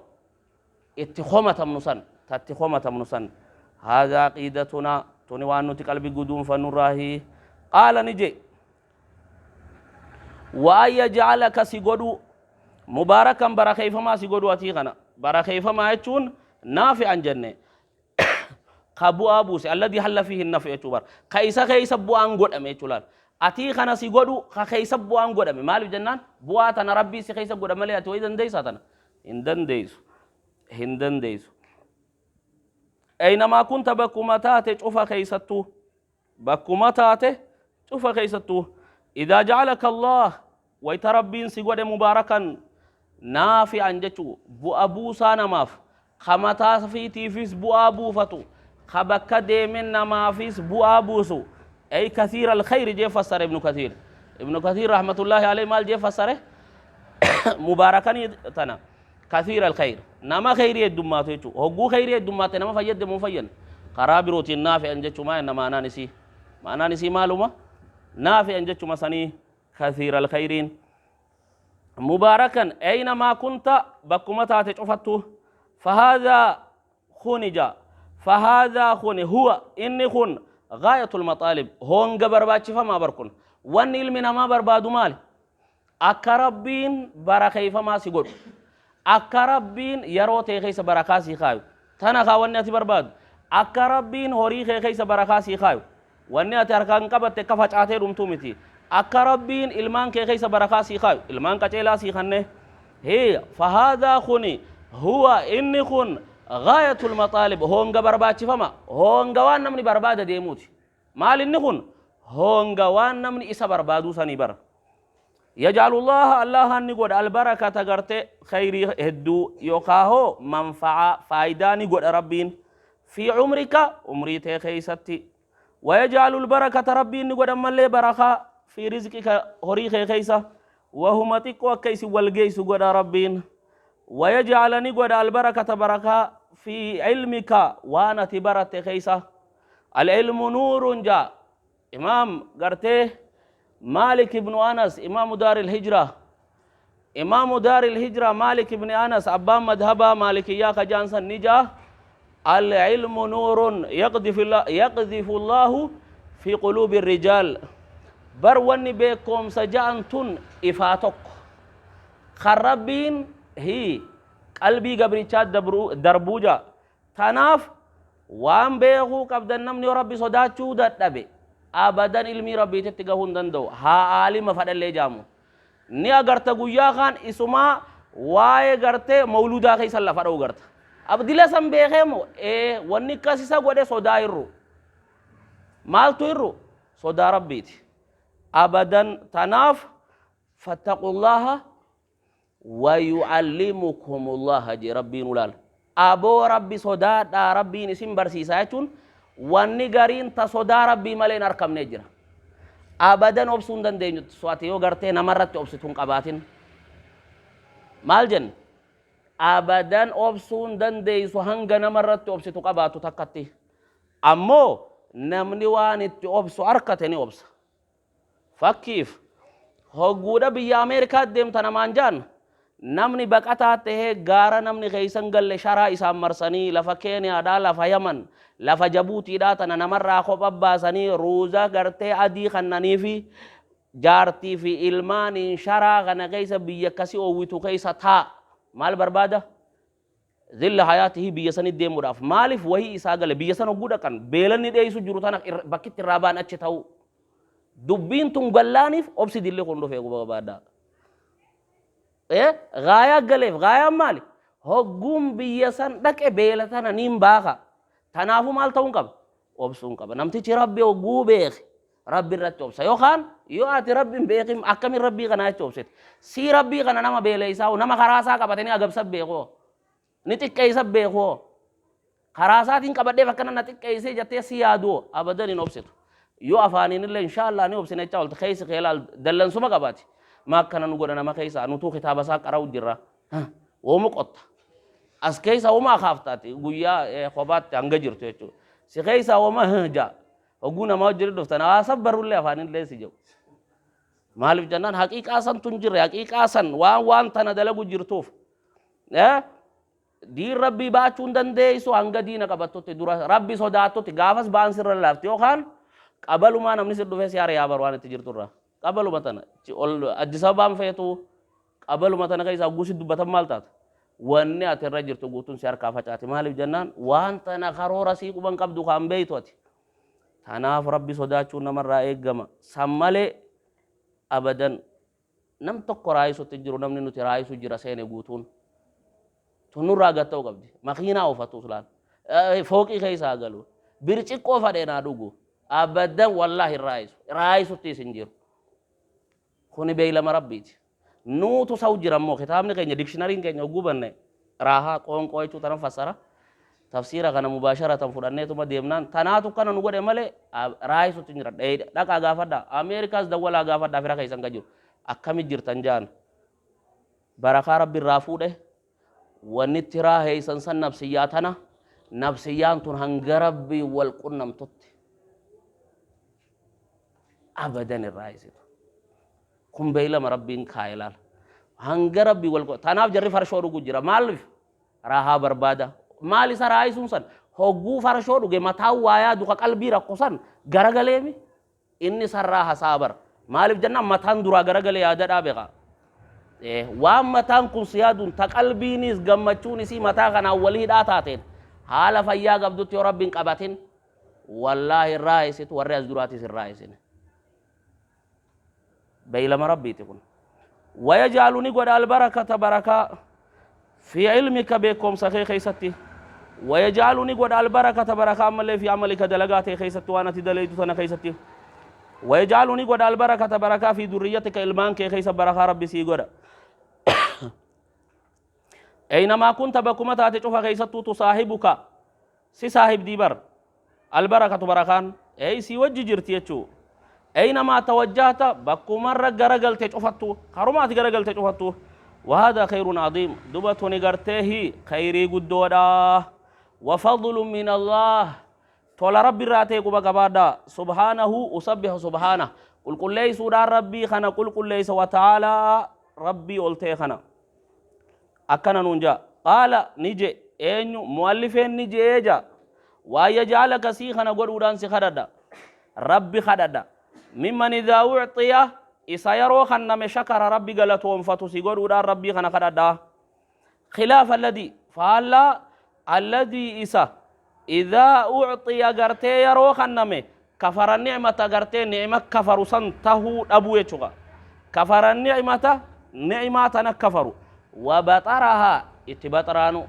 itti komatamnu san, tatti komatamnu san. Haadha aqiidatunaa, tuni waan nuti qalbi guduunfannurraahi. Qaala, ni jee, wa an yajcalaka, si godhuu, mubaarakan, barakeeyfamaa si godhuu. Atii kana barakeeyfamaa jechuun naafi'an jenne, ka bu'aa buuse, alladii halla fiihi nafu jechuu bar, ka isa keessa bu'aan godhame jechuu. Laal, atii kana si godhu ka keessa bu'aan godhame. Maaliif jennaan, bu'aa tana Rabbii si keessa godha malee ati wayi dandeessaa tana hin dandeessu, hin dandeessu. Aynamaa kunta, bakkuma taate cufa keessattuu, bakkuma taate cufa keessattuu, idaa jacalaka Allah, wayta Rabbiin si godhe, mubaarakan naafi'an jechuu, bu'a buusaa namaaf, ka mataa fiitiifis bu'aa buufatu, ka bakka deemen namaafis bu'aa buusu, ay kathiira alkhayri jee fassare Ibnu Kathiir. Ibnu Kathiir rahmatullaahi alayhi maal jee fassare mubaarakanii tana? Kathiira alkhayr, nama khayrii heddummaatu jechuu. Hogguu khayrii heddummaate nama fayyadde moo fayyan? Karaa birootiin naafi'an jechuu maa jenna? Maanaan isii, maanaan isii maaluma? Naafi'an jechuma sanii, kathiira alkhayriin. Mubaarakan aynamaa kunta, bakkuma taate cufattu. Fahaadhaa kuni ja, fahaadhaa kuni, huwa, inni kun, gaayatul maxaalib, honga barbaachifamaa bar. Kun wanni ilmi namaa barbaadu maali? Akka Rabbiin barakeeyfamaa si godhu, akka Rabbiin yeroo tee keessa barakaa sii kaayu. Tana kaa wanni ati barbaadu, akka Rabbiin horii kee keessa barakaa sii kaayu, wanni ati harkaan qabatte akka facaatee dhumtuu miti. Akka Rabbiin ilmaan kee keessa barakaa sii kaayu, ilmaan qaceelaa sii kanne. Hiya fahaadhaa kuni, huwa, inni kun, gaayatul maxaalib, honga barbaachifama, honga waan namni barbaada deemuuti. Maal inni kun? Honga waan namni isa barbaaduu sanii bara. Yaj'alu Allaha, Allahaan ni godha, albarakata, garte khayrii hedduu yookaa hoo manfa'aa, faayidaa ni godha Rabbiin, fi umrika, umrii tee keeysatti. Wayaj'alu albarakata, Rabbiin ni godha ammallee barakaa, fi rizqika, horii kee keeysa. Wahuma xiqqoo akka isin wal geeysu godha Rabbiin. Wayaj'ala, ni godha, albarakata, barakaa, fi ilmika, waan ati baratte keeysa. Al-ilmu nuurun jaa Imaam gartee Maalik ibnu Anas, imaamu daaril hijraa, imaamu daaril hijraa Maalik ibni Anas, abbaan madhabaa Maalikiyyaa ka jaan san ni jaa: al-ilmu nuurun yaqdhifu Allahu fi quluubi rijaal. Bar wanni beekoomsa ja'an tun ifaa tokko kan Rabbiin hi qalbii gabrichaa darbuu jaa. Tanaaf waan beekuu qabdan, namni yoo Rabbi sodaachuu dadhabe abadan ilmii Rabbiititti gahuu hin danda'u. Haa aalima fadhallee jaamu. Ni agarta, guyyaa kaan isumaa waa'ee gartee mawludaa keessa lafa dha'u garta. Abdila san beekee moo? Ee, wanni akkas isa godhe sodaa hirru. Maaltu hirru? Sodaa Rabbiiti. Abadan tanaaf fattaqullaha wayu'allimukumullaha jee Rabbiin. Ulaal, aboo Rabbi sodaadhaa, Rabbiin isin barsiisaa jechuun wanni gariin ta sodaa Rabbii malee hin arkamne jira. Abadan obsuu hin dandeenyu. Ati yoo gartee namarratti obsitu hin qabaatin, maal jenne, abadan obsuu hin dandeessu hanga namarratti obsitu qabaatu takkatti. Ammoo namni waan itti obsu arkate ni obsa. Fakkiif, hogguudha biyya Ameerikaa deemta namaan jaan, namni baqataa tahee gaara namni keeysan galle sharaa isaan marsanii, lafa Keeniyaadhaa, lafa Yaman, lafa Jabuutiidhaa tana namarraa kopha baasanii, ruuza gartee adii kannanii fi jaartii fi ilmaaniin sharaa kana keessa, biyya akkasii oowwitu keessa taa, maal barbaada? Zilla hayaatihi biyya sanii deemuudhaaf maaliif wahii isaa gale? Biyya san hogguu dhaqan beelanni dheeysu jiru, tana bakkitti irraa ba'an achi ta'uu dubbiin tun gallaaniif obsi dilli kun dhufee guba barbaaddaa. Gaayaa galeef gaayaan maali? Hogguun biyya san dhaqe beela tana niin baaka. Tanaafuu maal ta'uun qaba? Obsuun qaba. Namtichi Rabbi hogguu beeke Rabbi irratti obsa. Yookaan yoo ati Rabbi hin beekin akkamiin Rabbii kanaa jecha obsite? Sii Rabbii kana nama beeleessaa nama karaa isaa qabatanii agabsa beekoo? Ni xiqqeessa beekoo? Karaa isaatiin qabadheef akkana na xiqqeessee jettee si yaaduu abadan hin obsitu. Yoo afaaniin illee inshaallah ni obsina jechaa oolte keessi kee laal dallansuma qabaati. Maa akkana nu godha nama keessa nutuu kitaaba isaa qara'u jirra. Wooma qotta. As keessa wooma akaaftaati guyyaa kophaatti hanga jirtu jechuudha. Si keessa wooma jaa. Hogguu namaa wajjin dhuftan hawaasa barullee afaanillee si jedhu. Maaliif jennaan haqiiqaa santu hin jirre, haqiiqaa san waan waan tana dalagu jirtuuf. Diin Rabbii baachuu hin dandeessu hanga diina qabattutti, dura Rabbi sodaattutti, gaafas ba'aan sirra laafti yookaan qabalumaa namni si dhufee si ari'aa bar waan itti jirturraa. Qabaluma tana ol Addis Ababaan feetu qabaluma tana keessaa hogguu si dubbatan maal taata? Wanni ati irra jirtu guutuun si harkaa facaati. Maaliif jennaan waan tana karoora sii quban qabdu kaan beeytu ati. Tanaaf Rabbi sodaachuun namarraa eeggama. San malee abadan nam tokko raayisutti hin jiru, namni nuti raayisu jira seene guutuun. Tun nurraa gad ta'uu qabdi. Makiinaa oofatu laal. Fooqii keessa haa galu. Birciqqoo fadhee naa dhugu. Abadan wallaahi hin raayisu. Raayisuttis hin jiru. Kuni beeylama Rabbiiti. Nuutu sau jira immoo kitaabni keenya dikshinariin keenya hogguu banne raahaa qoonqoo jechuu tanan fassara. Tafsiira kana mubaasharatan fudhanneetuma deemnaan tanaatu kana nu godhe malee raayisutti hin jira. Dhaqaa gaafadhaa. Ameerikaas dawwalaa gaafadhaa fira keessan ka jiru. Akkami jirtan jaan. Barakaa Rabbi irraa fuudhe wanni itti raaheeysan san nafsiyyaa tana, nafsiyyaan tun hanga Rabbiin wal qunnamtutti abadan hin raayisitu. Kun beeylama Rabbiin kaa'e laala. Hanga Rabbiin wal tanaaf jarri farshoo dhugu jira. Maaliif? Raahaa barbaada. Maal isa raayisuun san? Hogguu farshoo dhuge mataan waa yaadu ka qalbii rakko san garagaleemi. Inni sarraa hasa'a bar. Maaliif jennaan mataan duraa garagalee yaada dhaabe kaa. Waan mataan kun si yaaduun ta qalbiinis gammachuun isii mataa kanaan walii hidhaa taateen haala fayyaa qabdutti yoo Rabbi hin qabatin wallaahi hin raayisitu, warri as duraatis hin raayisine. Beeylama Rabbiiti kun. Wayajaalu ni godha albarakata barakaa fi ilmika beekomsa kee keessatti. Wayajaalu ni godha albarakata barakaa ammallee fi amalika dalagaa tee keessatti, waan ati daleeytu tana keessatti. Wayajaalu ni godha albarakata barakaa fi durriyyatika ilmaan kee keessa barakaa Rabbi sii godha. Eynamaa kunta bakkuma taate cufa keessattuu tusaahibuka si saahibdii bar. Albarakatu barakaan ey sii wajji jirti jechuu. Aynamaa tawajjahta bakkumarra garagalte cufattu, karuma ati garagalte cufattu. Wahada khayrun adiim duba tuni garteehi khayrii guddoodha. Wa fadlun min Allah tola Rabbi irraa ta'e quba qabaadha. Subhaanahu usabbihu subhaana qulqulleessuudhaan Rabbii kana qulqulleessa, wa ta'aalaa Rabbii ol ta'e kana akkana nuun jaa. Qaala ni je eenyu mu'allifeen ni je'ee jaa. Waan yaj'alaka sii kana godhuudhaan si kadhadha, Rabbi kadhadha. Mimman idhaa ucxiya isa yeroo kanname shakara Rabbi galatoonfatu si godhuudhaan Rabbii kana kadhadha. Khilaafa alladii faallaa alladii isa idhaa ucxiya gartee yeroo kanname kafara ni'mata gartee ni'ma kafaru san tahuu dhabuu jechuudha. Kafara ni'mata ni'maa tana kafaru wa baxarahaa itti baxaraanu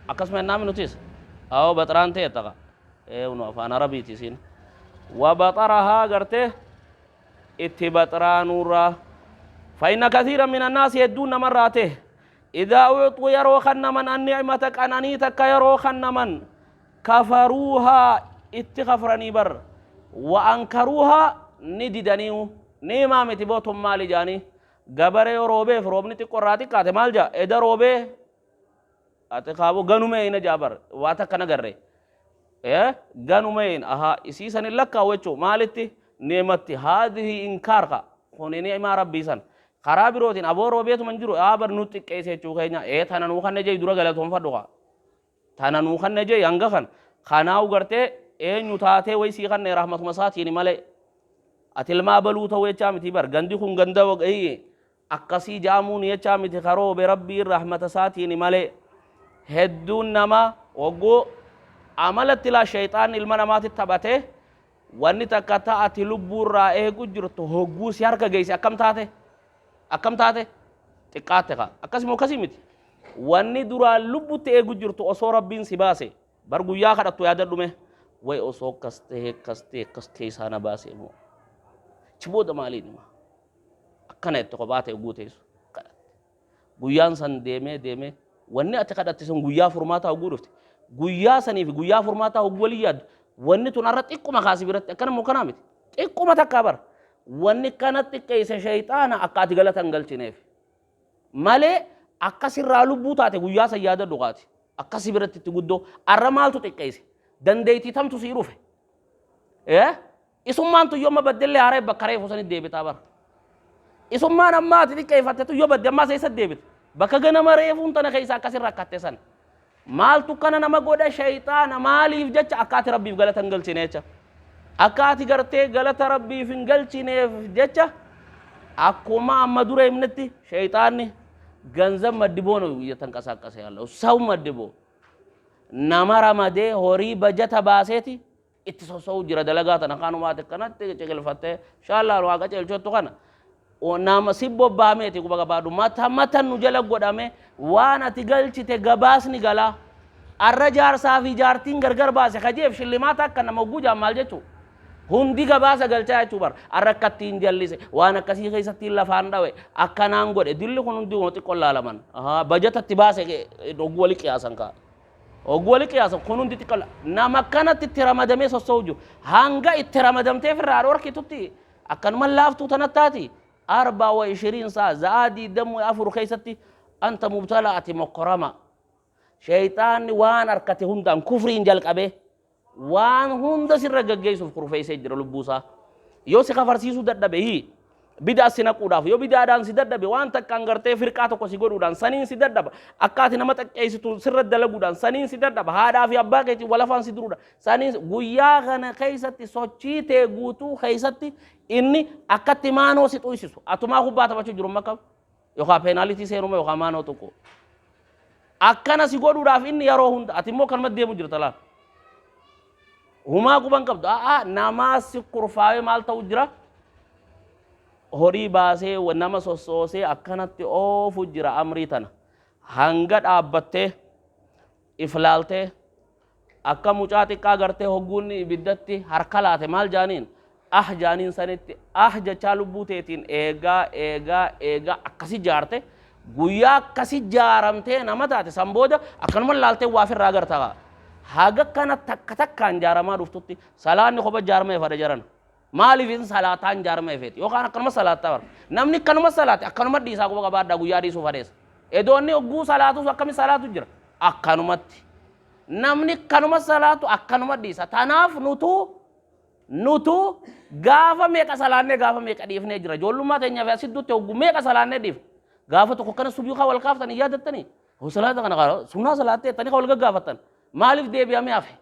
akkasuma jennaan nutis awoo baxaraan ta'e taqa eewnu afaan Arabiiti isiin wa baxarahaa gartee itti baxaraanuurraa. Fa'inna kathiira min annaasi hedduun namarraa ta'e idaa ucxuu yeroo kannaman an ni'mata qananii takka yeroo kannaman kafaruuhaa itti kafranii bar, wa ankaruuhaa ni didaniihu, ni'imaa miti boo tun maali jaanii. Gabaree yoo roobeef roobni xiqqo irraa xiqqaate maal jaa? Eda roobee ati kaaboo ganumee ina jaa bar, waa takka nagarre ganumee ina ahaa isii san hin lakkaa'u jechuu. Maalitti ni'matti haadhihi inkaar ka kuni ni'imaa Rabbii san karaa birootiin aboo roobeetuma hin jiru aa bar nu xiqqeesse jechuu keenya. Ee tana nuu kanne jee dura galatoonfadhu kaa tana nuu kanne jee hanga kan kanaawu gartee eenyu taatee way sii kanne rahmatuma isaatiini malee ati ilmaa baluu ta'uu jechaa miti bar, gandi kun ganda waqii akkasii jaamuun jechaa miti, karoobe Rabbiin rahmata isaatiini malee. Hedduun nama wagguu amalatti laa shayxaan ilma namaatti taphatee wanni takka ta ati lubbuurraa eegu jirtu hogguu si harka geesse akkam taate, akkam taate. Xiqqaatte kaa. Akkasii moo akkasii miti? Wanni duraan lubbutti eegu jirtu osoo Rabbiin si baase, bar guyyaa kadhattu yaadadhu mee. Way osoo akkas ta'e, akkas ta'e, akkas keessaa na baase immoo. Achi booda maaliin hima? Akkana jette kophaa ta'e guuteessu kadhatte. Guyyaan san deemee deemee wanni ati kadhatte sun guyyaa furmaataa hogguu dhufte. Guyyaa sanii fi guyyaa furmaataa hogguu walii yaaddu, wanni tun har'a xiqquma kaasi biratti. Akkana moo kanaa miti? Xiqquma takkaa bara. Wanni kana xiqqeesse shayxaana, akka ati galata hin galchineef. Malee akka sirraa lubbuu taate guyyaa san yaadadhu kaati. Akka si biratti itti guddoo. Arra maaltu xiqqeesse? Dandeettii tamtu sii dhufe? Isummaan tun yooma baddellee haaree bakka reefu sanitti deebitaa bara. Isummaan ammaa ati xiqqeeffatte tun yoo badde, ammaa eessatti deebite? Bakka ganama reefuun tana keessa akkasin rakkatte san. Maaltu kana nama godha? Shayxaana. Maaliif jecha? Akka ati Rabbiif galata hin galchine jecha. Akka ati gartee galata Rabbiif hin galchineef jecha. Akkuma amma dura himnetti, shayxaanni ገንዘብ መድቦ ነው እየተንቀሳቀሰ ያለው። ሰው መድቦ፣ nama ramadee, horii bajata baaseeti itti sossoo'u jira. Dalagaa tana kanumaati akkanatti ciqilfattee shaallaan waa qaceelchottu kana nama si bobbaameeti. Quba qabaadhu, mata matan nu jala godhame. Waan ati galchite gabaasni galaa. Arra jaarsaa fi jaartiin gargar baase kajeef shillimaata akka nama hogguu jaan maal jechuu? Hundi gabaasa galchaa jechuu bar. Arra akkattiin jallise, waan akkasii keessattiin lafaan dhawe, akkanaan godhe. Dilli kun hundi xiqqoo laalaman bajatatti baase hogguu wali qiyaasan kaa. Hogguu wali qiyaasan kun hundi xiqqoo nama akkanatti itti ramadamee sossoo'u jiru. Hanga itti ramadamtee firraa dhorkitutti akkanuma laaftuu tanattaati. 24 sa'a, za'aa 24 keessatti أنت مبتلى, ati mokkorama. Shayxaanni waan harkate hundaan kufriin jalqabee waan hunda sirra gaggeessuuf kurfeessee jira lubbuusaa. Yoo si kafarsiisuu dadhabe, hii bidaa si naquudhaaf, yoo bidaadhaan si dadhabe, waan takkaan gartee firqaa tokko si godhuudhaan saniin si dadhaba. Akka ati nama xaqqeessitu sirra dalaguudhaan saniin si dadhaba. Haadhaa fi abbaa keetiin walafaan si duruudha saniin. Guyyaa kana keessatti sochii tee guutuu keessatti inni akkatti maanoo si xuysisu, atumaa kubbaa taphachuu jiru makka, yookaan peenaalitii seenuma yookaan maanoo tokko akkana si godhuudhaaf inni yeroo hunda. Ati immoo kanuma deemu jirta laal, humaa quban qabdu. A'aa, namaa si kurfaawee maal ta'u jira? Horii baasee nama sossoosee akkanatti oofu jira. Amrii tana hanga dhaabbattee iflaaltee, akka mucaa xiqqaa gartee hogguunni ibiddatti harka laate maal jaaniin, ah jaaniin sanitti, ah jechaa lubbuu teetiin eegaa eegaa eegaa akkasi jaarte, guyyaa akkasi jaaramtee nama taate san booda akkanuma laaltee waa ofirraa agarta. Haga kana takka takkaan jaaramaa dhuftutti salaanni kopha jaaramee fadha jaran. Maaliif in salaataan jaaramee feeti? Yookaan akkanuma salaataa bara namni akkanuma salaate akkanuma dhiisaa. Quba qabaadhaa, guyyaa dhiisuu fadheessa. Edoonni hogguu salaatus akkami salaatu jira? Akkanumatti namni akkanuma salaatu akkanuma dhiisa. Tanaaf nutu gaafa meeqa salaannee, gaafa meeqa dhiifnee jira. Ijoollummaa teenyaa fi asidduutti hogguu meeqa salaannee dhiifne? Gaafa tokko kana subii kaa wal kaaftan hin yaadattanii? Hoo salaata kana kaa sunnaa salaattee jettanii kaa wal gaggaafattan, maaliif deebi'amee hafe?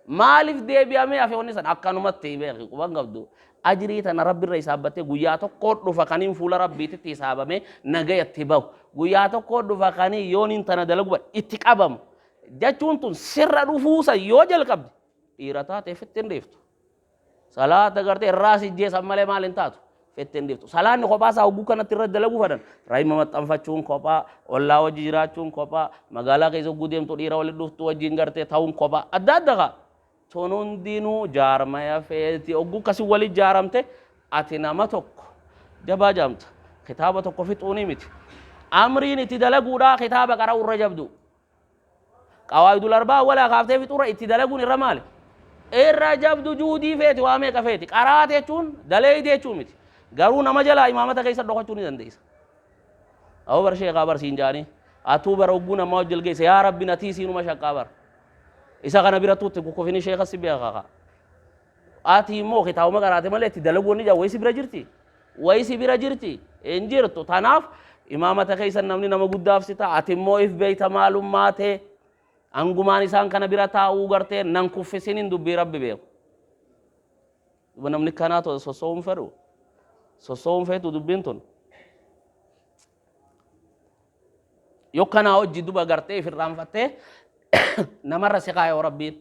Maaliif deebi'amee hafe wanni san? Akkanumatti beeki, quban qabdu. Ajrii tana Rabbirra hisaabbattee, guyyaa tokko dhufa kaniin fuula Rabbiititti hisaabamee nagayatti bahu, guyyaa tokko dhufa kanii yooniin tana dalagu itti qabamu jechuun tun sirra dhufuusa yoo jalqabde, dhiira taate fitti hin dhiiftu. Salaata gartee irraa sijjeessan malee maal hin taatu, fitti hin dhiiftu. Salaanni kophaa isaa hogguu kanatti irra dalaguu fadhan, rahima maxxanfachuun kophaa, ollaa wajji jiraachuun kophaa, magaalaa keessa hogguu deemtu dhiira walitti dhuftu wajjin gartee ta'uun kophaa, adda adda kaa. Tun hundinuu jaarmaya feeti. Hogguu akkasii walitti jaaramte, ati nama tokko jabaa jaamta. Kitaaba tokko fixuunii miti. Amriin itti dalaguudhaa kitaaba qara'u irra jabdu. Qawaayidul arbaa walaa kaaftee fixuurra itti dalaguun irra maali? Irra jabdu. Juhudii feeti, waa meeqa feeti. Qaraate jechuun daleeyde jechuu miti. Garuu nama jalaa imaamata keessa dhokachuu ni dandeessa. Awwa bar, sheekaa bar siin jaanii. Atuu bara hogguu namaa wajjil geesse, yaa Rabbi natii siinuma shaqqaa bar. Isa kana birattuutti kukkufini, sheeka si beeka kaa. Ati immoo kitaabuma qaraate malee itti dalaguu wanni jaa wayii si bira jirti. Wayii si bira jirti. Hin jirtu. Tanaaf imaamata keessa namni nama guddaaf si ta'a. Ati immoo if beeyta maalummaa ta'e. Hangumaan isaan kana bira taa'uu gartee nan kuffisinin dubbii Rabbi beeku. Namni kanaa sossoo'uun fedhu. Sossoo'uun feetu dubbiin tun. Yoo kanaa hojii duba gartee ifirraanfattee namarra si kaayoo Rabbiin.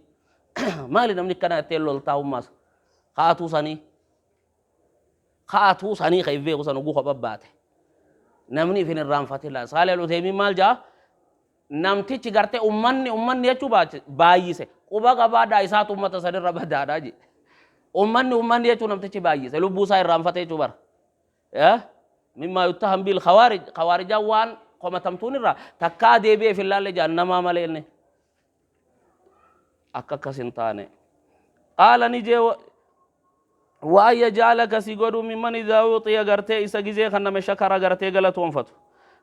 Maali namni kana ittiin loltaa ummaas? Ka'atuu sanii. Ka'atuu sanii kan beeku san oguu kopha baate. Namni ifin irraanfatin laal. Saalih al-Uthaymiin maal ja'a? Namtichi gartee ummanni ummanni jechuu baay'ise. Quba qabaadhaa isaatu ummata sanirra badaadha jedhe. Ummanni ummanni jechuu namtichi baay'ise. Lubbuu isaa irraanfate jechuu bara. Mimmaa yuttaham bil khawaarij. Khawaarijaan waan komatamtuun irraa takkaa deebi'ee if hin laalle jaan namaa malee inni. Akka akkas hin taane. Qaala ni jee wa an yaj'alaka si godhu mimman idhaa uxiya gartee isa gizee kanname shakara gartee galatoonfatu.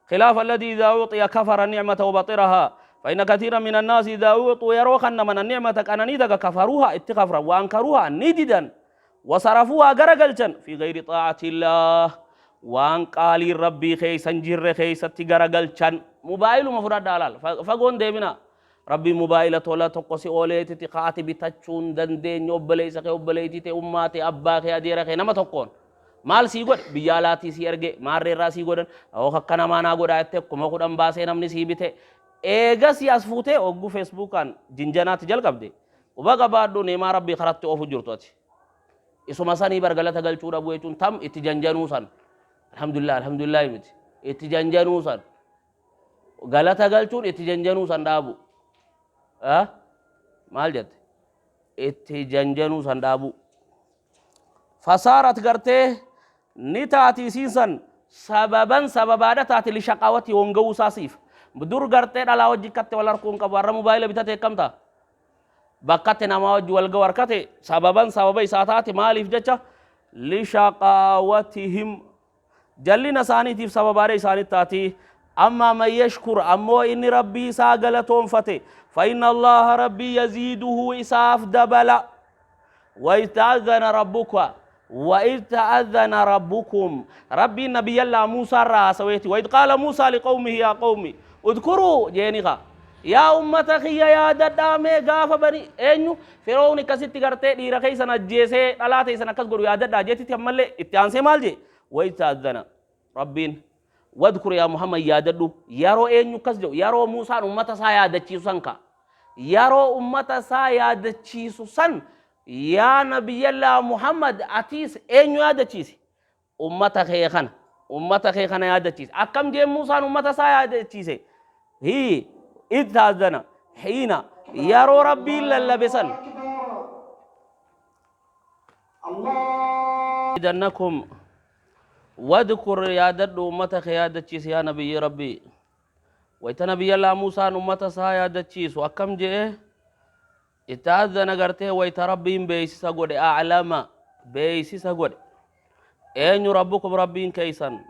Khilaafa alladii idhaa uxiya kafara ni'mata wabaxirahaa فإن كثيرا من الناس إذا أعطوا يروا خنمن النعمة قناني دغ كفروها اتكفرا وأنكروها نددا وصرفوها غرغلچن في غير طاعة الله وان قالي ربي خيسن جر خيست غرغلچن موبايل مفرد دالال فغون ديمنا Rabbiin mobaayila tola tokko si ooleetiti ka ati bitachuu hin dandeenye obboleessa kee obboleettii tee ummaa tee abbaa kee adeera kee nama tokkoon maal sii godhe biyya alaatii sii erge maarree irraa sii godhan oo akka namaa naa godhaa jettee 10,000 baasee namni sii bite eegasii as fuutee ogguu feesbuukaan jinjanaatti jalqabde quba qabaadhu neemaa rabbii karatti oofu jirtu ati isuma sanii bar galata galchuu dhabuu jechuun tam itti janjanuu san alhamdulillah alhamdulillah miti itti janjanuu san Galata galchuun itti janjanuu san dhaabu. Maal jette? Itti janjanuu san dhaabu. Fasaarat gartee ni taati isiin san sababan sababaadha taati lishaqaawati honga'uu isaa siif. Dur gartee dhalaa wajji katte wal harkuu hin qabu. Har'a mobaayila bitate akkam ta'a? Bakkatti namaa wajji wal ga'u harkate sababan sababa isaa taati maaliif jecha lishaqaawatihim Jallina isaaniitiif sababaadha isaanitti taati. Ammaa man yashkur ammoo inni Rabbii isaa galatoonfate fa inna Allaaha Rabbii yaziiduhu isaaf dabala. Wa iz ta'adhana rabbuka wa iz ta'adhana rabbukum Rabbiin nabiyyallaa Muusaa irraa haasaweeti. Wa iz qaala Muusaa liqawmihi yaa qawmi udkuruu jeeni kaa. Yaa ummata kiyya yaadadhaa mee gaafa bani eenyu Fir'oowni akkasitti gartee dhiira keessan ajjeesee dhalaa teessan akkas godhu yaadadhaa jeetitti ammallee itti aansee maal jee wayita ta'azzana Rabbiin wadkur yaa Muhammad yaadadhu yeroo eenyu akkas jedhu yeroo Muusaan ummata isaa yaadachiisu san ka yeroo ummata isaa yaadachiisu san yaa nabiyyallaa Muhammad atiis eenyu yaadachiisi Ummata kee kana, ummata kee kana yaadachiise. Akkam jeen Muusaan ummata isaa yaadachiise? Hii, id ta'azzana, hiina, yeroo Rabbiin lallabe san. Dannakum wadkur yaadadhu ummata kee yaadachiise yaa nabiyyi Rabbii. Wayta nabiyyallaa Muusaan ummata isaa yaadachiisu akkam je'e? Itti ta'azzana gartee wayta Rabbiin beeysisa godhe a'lama beeysisa godhe eenyu rabbukum Rabbiin keeysan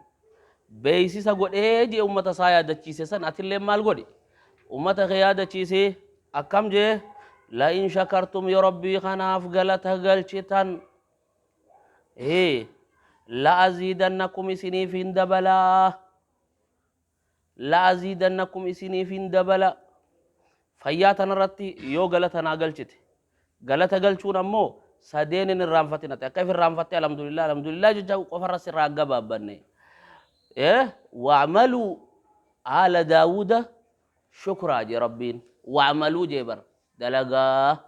beeysisa godhee jee ummata isaa yaadachiise san atillee maal godhi ummata kee yaadachiisi akkam jee la'in shakartum yoo Rabbii kanaaf galata galchitan hee la'aziidannakum isiniif hin dabalaa la'aziidannakum isiniifin dabala fayyaa tanarratti yoo galata naa galchite galata galchuun ammoo sadeen hin irraanfatin ati akka if irraanfatte alhamdulillah alhamdulillah jecha qofarra sirraa gabaabbanne wa'maluu aala daawuda shukraa jee rabbiin wa'maluu jee bar dalagaa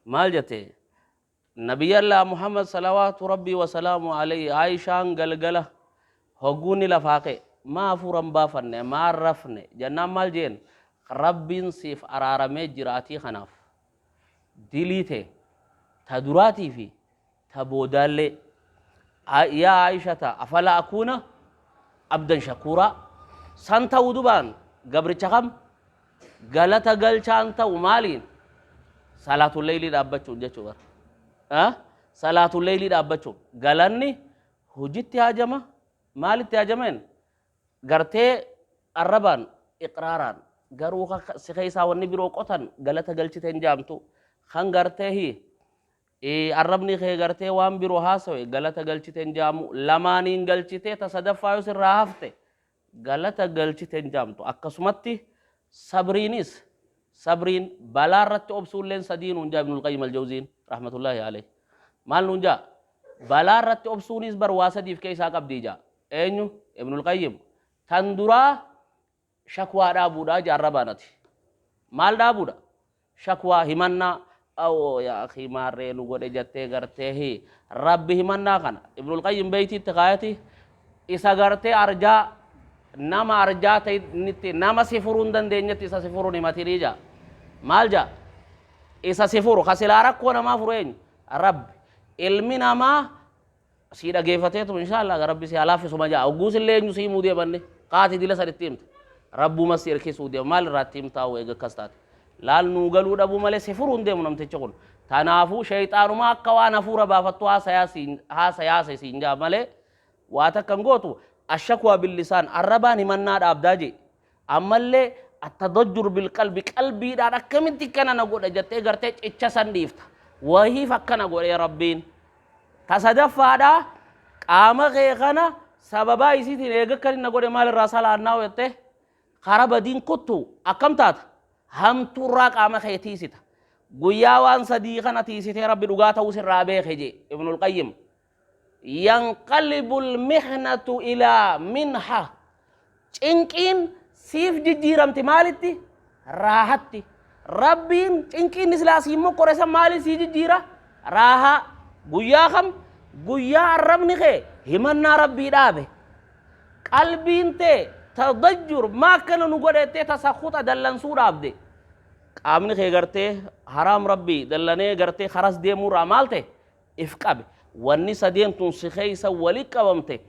maal jette Nabiyyallah Muhammad salawaatu Rabbii wasalaamu alayhi Aishaan galgala hogguu inni lafaa ka'e maa hafuura hin baafanne maa hin rafne jennaan maal jeen Rabbiin siif araaramee jira atii kanaaf dilii tee ta duraatii fi ta boodaallee yaa Aishata afala akuuna abdan shakuuraa san ta'uu dubaan gabricha kam Galata galchaan ta'u maaliin? Salaatul leeylii dhaabbachuun jechuu bara. Salaatul leeylii dhaabbachuun. Galanni hojitti haajama. Maalitti haajameen? Gartee arrabaan, iqraaraan. Garuu si keessaa wanni biroo qotan galata galchite hin jaamtu. Kan gartee hi arrabni kee gartee waan biroo haasawe galata galchite hin jaamu. Lamaaniin galchitee ta sadaffaa yoo sirraa hafte galata galchite hin jaamtu. Akkasumatti sabriinis sabriin balaa irratti obsuulleen sadii nuun jaa Ibnul Qayyim al-Jawziin rahmatullahi alayhi. Maal nuun jaa? Balaa irratti obsuunis bar waa sadiif keessaa qabdii jaa. Eenyu? Ibnul Qayyim. Tan duraa shakwaa dhaabuudha jaa arrabaan ati. Maal dhaabuudha? Shakwaa himannaa. Awoo yaa akhii maarree nu godhe jattee gartee hi Rabbi himannaa kana Ibnul Qayyim beeytiitti kaayati isa gartee arjaa nama arjaa ta'initti nama si furuu hin dandeenyetti isa si furuun himatinii jaa. Maal jaa? Isa si furu ka silaa rakkoo namaa furu eenyu? Rabbi. Ilmi namaa sii dhageeffateetuma inshaa Allah rabbi si haa laaffisuma jaa. Hogguus illee eenyu si himuu deemanne kaati dila san itti himte. Rabbuma si hirkisuu deema maal irraa itti himtaa hoo eega akkas taate. Laal nuu galuu dhabuu malee si furuu hin deemu namtichi kun. Tanaafuu sheyxaanuma akka waan hafuura baafattu haasayaa siin haasayaase siin jaa malee waa takka hin gootu. Ashakwaa billisaan arrabaan himannaa dhaabdaa jee. Ammallee attadajjur bilqalbi qalbiidhaan akkamitti akkana na godha jettee gartee cicha san dhiifta. Wahiif akkana godhee rabbiin. Ta sadaffaadhaa qaama kee kana sababaa isiitiin eega akkan na godhe maal irraa salaannaa jette kara badiin kuttu akkam taata hamtuurraa qaama kee tiisita. Guyyaa waan sadii kana tiisitee rabbi dhugaa ta'uu sirraa beeke jee Ibnul Qayyim. Yanqalibul mihnatu ilaa minha. Cinqiin siif jijjiiramti maalitti? Raahatti. Rabbiin cinqiin silaa siin mokkore san maaliin sii jijjiira? Raahaa. Guyyaa kam? Guyyaa arrabni kee himannaa Rabbii dhaabe. Qalbiin tee tadajjur maa akkana nu godhe jettee tasakhuxa dallansuu dhaabde. Qaamni kee gartee haraam Rabbii dallanee gartee karas deemuurraa maal ta'e? If qabe. Wanni sadeen tun si keessa wali qabamte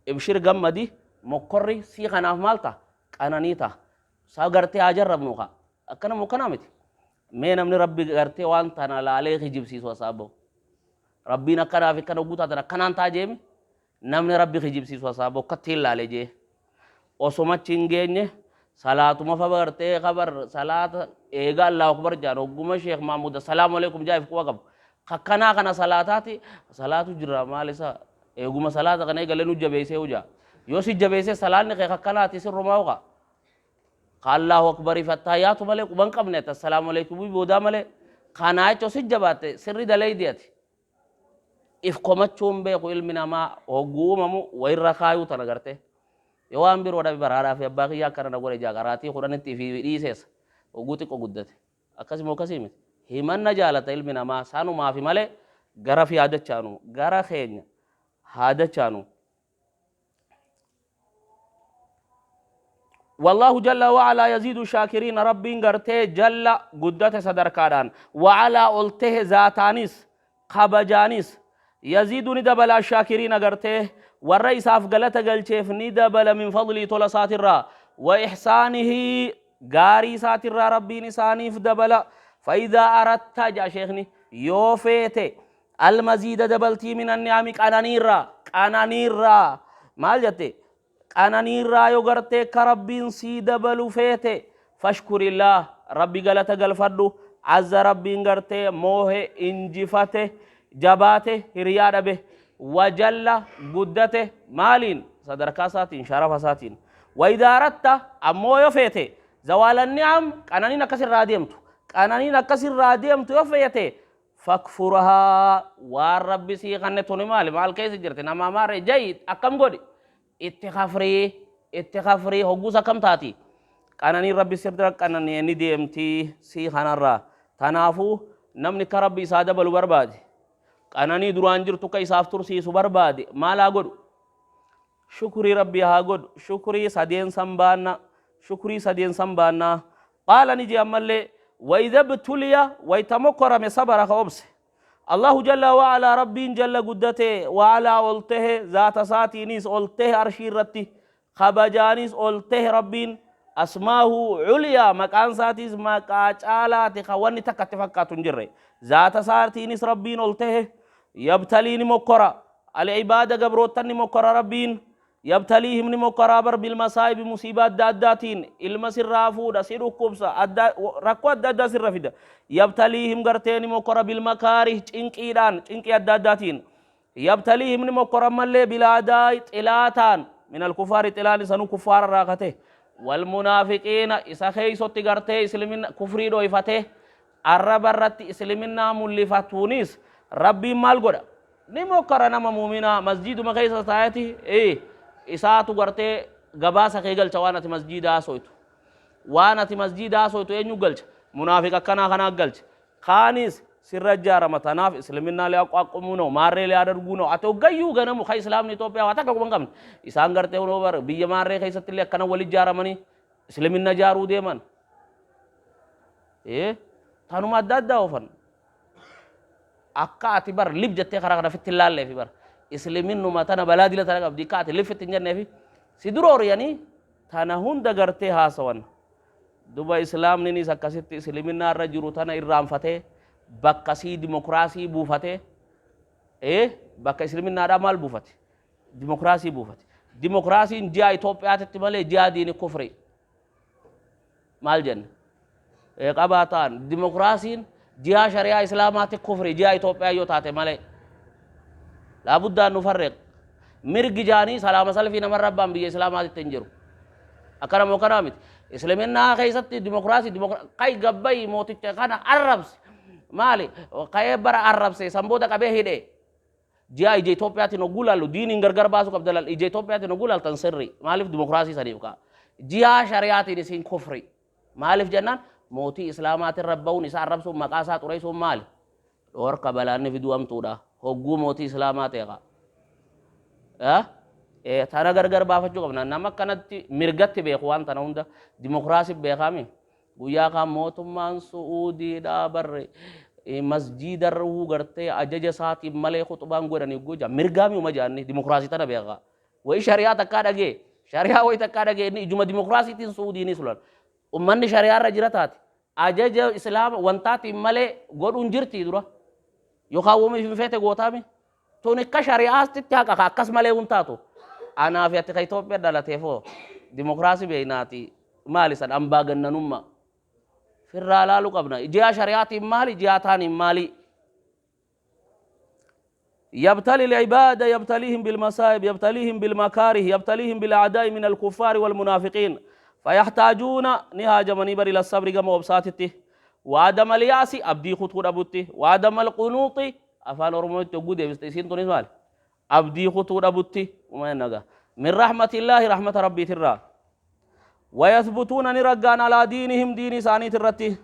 ibshir gammadi mokkorri sii kanaaf maal ta'a? Qananii ta'a. Saa gartee haa jarrabnu kaa. Akkana moo akkanaa miti? Mee namni Rabbi gartee waan tana laalee kijibsiisu hasaa bahu. Rabbiin akkanaa fi akkana hogguu taatan akkanaan ta'a jeemi. Namni Rabbi kijibsiisu hasaa bahu akkatti hin laale jee. Osoma achi hin geenye salaatuma fa gartee kabar salaata eega Allahu akbar jaan hogguma Sheekh Mahmud assalaamu alaikum jaa if quba qabu. Kakkanaa kana salaataati salaatu jira maal isa eeguma salaata kana eegalee nu jabeessee hojaa. Yoo si jabeessee salaanni kee kakkanaati sirrumaa hoqa. Ka Allahu akbarii fi attaahiyaatu malee quba hin qabne ati assalaamu alaikum boodaa malee kanaa jecha si jabaatte sirri dalaydi ati. If komachuu hin beeku ilmi namaa hogguu uumamu wayirra kaayuu tana gartee. Yoo waan biroo dhabe bara haadhaa fi abbaa kiyya akkana na godhe jaa qaraatii kudhanitti fi dhiiseessa hogguu xiqqo guddate. Akkasi moo akkasii miti? Himanna jaalata ilmi namaa sanumaafi malee gara fi haa dachaanu gara keenya haa dachaanu. Wallaahu jalla wa'alaa yaziidu shaakiriina Rabbiin gartee jalla guddate sadarkaadhaan wa'alaa ol tahe zaataanis kabajaanis yaziidu ni dabala ashaakiriina gartee warra isaaf galata galcheef ni dabala min fadlii tola isaatirraa wa ihsaanihi gaarii isaatirraa Rabbiin isaaniif dabala fa'idaa aratta ja'a sheekni yoo feete Almaziida dabaltii min anni'ami qananiirraa qananiirraa maal jette qananiirraa yoo gartee ka Rabbiin sii dabalu feete fashkurillaah Rabbi galata galfadhu azza Rabbiin gartee moohe injifate jabaate hiriyaa dhabe wajalla guddate maaliin sadarkaa isaatiin sharafa isaatiin waidaa aratta ammoo yoo feete zawaala ni'am qananiin akkas irraa deemtu qananiin akkas irraa deemtu yoo feete Fakfurhaa waan Rabbi sii kanne tuni maali maal keessa jirti namaa maarree ja'i akkam godhi itti kafrii itti kafrii hogguus akkam taati qananiin Rabbi sirra qanani'e ni deemti sii kanarraa tanaafuu namni akka Rabbi isaa dabalu barbaade qananii duraan jirtu akka isaaf tursiisu barbaade maal haa godhu shukrii Rabbii haa godhu shukrii sadeen san baanna shukrii sadeen san baanna Qaala ni je'e ammallee, Wa idha btuliya wayta mokkorame sabara ka obse. Allahu jalla wa alaa Rabbiin jalla guddate wa alaa ol tahe zaata isaatiinis ol tahe arshii irratti kabajaanis ol tahe Rabbiin asmaahu culiyaa maqaan isaatiis maqaa caalaati ka wanni takka itti fakkaatu hin jirre zaata isaatiinis Rabbiin ol tahe yabtalii ni mokkora al-ibaada gabroottan ni mokkora Rabbiin Yabtaliihim ni mokkoraa bar bilmasaa'ibi musiibaa adda addaatiin ilma sirraa fuudha si dhukkubsa adda rakkoo adda addaa sirra fida yabtaliihim gartee ni mokkora bilmakaarih cinqiidhaan cinqii adda addaatiin yabtaliihim ni mokkora mallee bilaadaay xilaataan minal kufaari xilaan isanuu kuffaara irraa kate wal munaafiqiina isa keeysotti gartee islimina kufrii dhoyfatee arraba irratti isliminnaa mullifatuunis Rabbiin maal godha? Ni mokkara nama mu'minaa masjiiduma keessa taa'eti ee isaatu gartee gabaasa kee galcha waan ati masjiida haasoytu. Waan ati masjiida haasoytu eenyu galcha? Munaafiqa akkanaa kanaa galcha. Kaanis Sirra ijaarama. Tanaaf isliminnaa liyaaqwaaqumuu ነው maarree liyaadharguu ነው. Ati hoggayyuu ganamu ka islaamni Itoophiyaa waa takka quba hin qabne. Isaan gartee hunoo bar biyya maarree keessatti illee akkana wal ijaaramanii isliminna ijaaruu deeman. Ee tanuma adda addaa oofan. Akka ati bar lib jettee karaa kana fitti hin laalleefi bar isliminnuma tana balaa dila tana qabdi akka ati lib fitti hin jenneefi si dura oriyanii tana hunda gartee haasawan. Duba islaamninis akkasitti isliminnaa irra jiru tana irraanfatee bakka sii dimokiraasii buufatee ee bakka islaminnaadhaa maal buufate? Dimokiraasii buufate. Dimokiraasiin ji'a Itoophiyaatitti malee ji'a diini kufri. Maal jenne? Ee qabaa ta'an dimokiraasiin ji'a shari'aa islaamaatti kufri ji'a Itoophiyaa yoo taate malee. Laabuddaan nu farreeq. Mirgi jaanii salaama salfii namarra abbaan biyya islaamaatitti hin jiru. Akkana moo kanaa miti. Isliminnaa keessatti dimokiraasii kai gabbayi mooticha kana arrabse. Maali? Ka'ee bara arrabse san booda qabee hidhe. Ji'a ija Itoophiyaatiin hogguu laallu diiniin gargar baasuu qabda laal ija Itoophiyaatiin hogguu laaltan sirri. Maaliif dimokiraasii saniif ka'a. Ji'a shari'aatiin isin kufri. Maaliif jennaan mootii islaamaatiin rabba'uun isa arrabsuun maqaa isaa xureessuun maali? Dhoorka balaanni fiduu hamtuudha. Hogguu mootii islaamaa ta'e kaa. Tana gargar baafachuu qabna. Nama akkanatti mirgatti beeku waan tana hunda dimokiraasii beekaami. Guyyaa kaan mootummaan Su'uudiidhaa barre masjiida irra gartee ajaja isaatiin malee khuxbaan godhanii goja mirgaami uma jaanni dimokiraasii tana beekaa. Wayi shari'aa takkaa dhagee shari'aa wayi takkaa dhagee inni ijuma dimokiraasiitiin Su'uudiinis lola. Ummanni shari'aa irra jira taate ajaja islaama wantaatiin malee godhuun jirtii dura. Yookaan wama ifin feete gootaami. Tun akka shari'aatitti haqa ka akkas malee hun taatu. Anaa fi ati ka Itoophiyaa dhalateefoo dimokiraasii beeknaati maali san ambaa gannanummaa. Firraa laalu qabna. Ji'a shari'aatiin maali ji'a taaniin maali? يبتلي العباد يبتليهم بالمصائب يبتليهم بالمكاره يبتليهم بالأعداء من الكفار والمنافقين فيحتاجون نهاجمني بر إلى الصبر كما وبساتته وعدم اليأس أبدي خطو أبوته وعدم القنوط أفعال أرموت تقود يبستيسين تونس مال أبدي خطو أبوته وما ينقى من رحمة الله رحمة ربي ترى ويثبتون نرقان على دينهم دين ساني ترته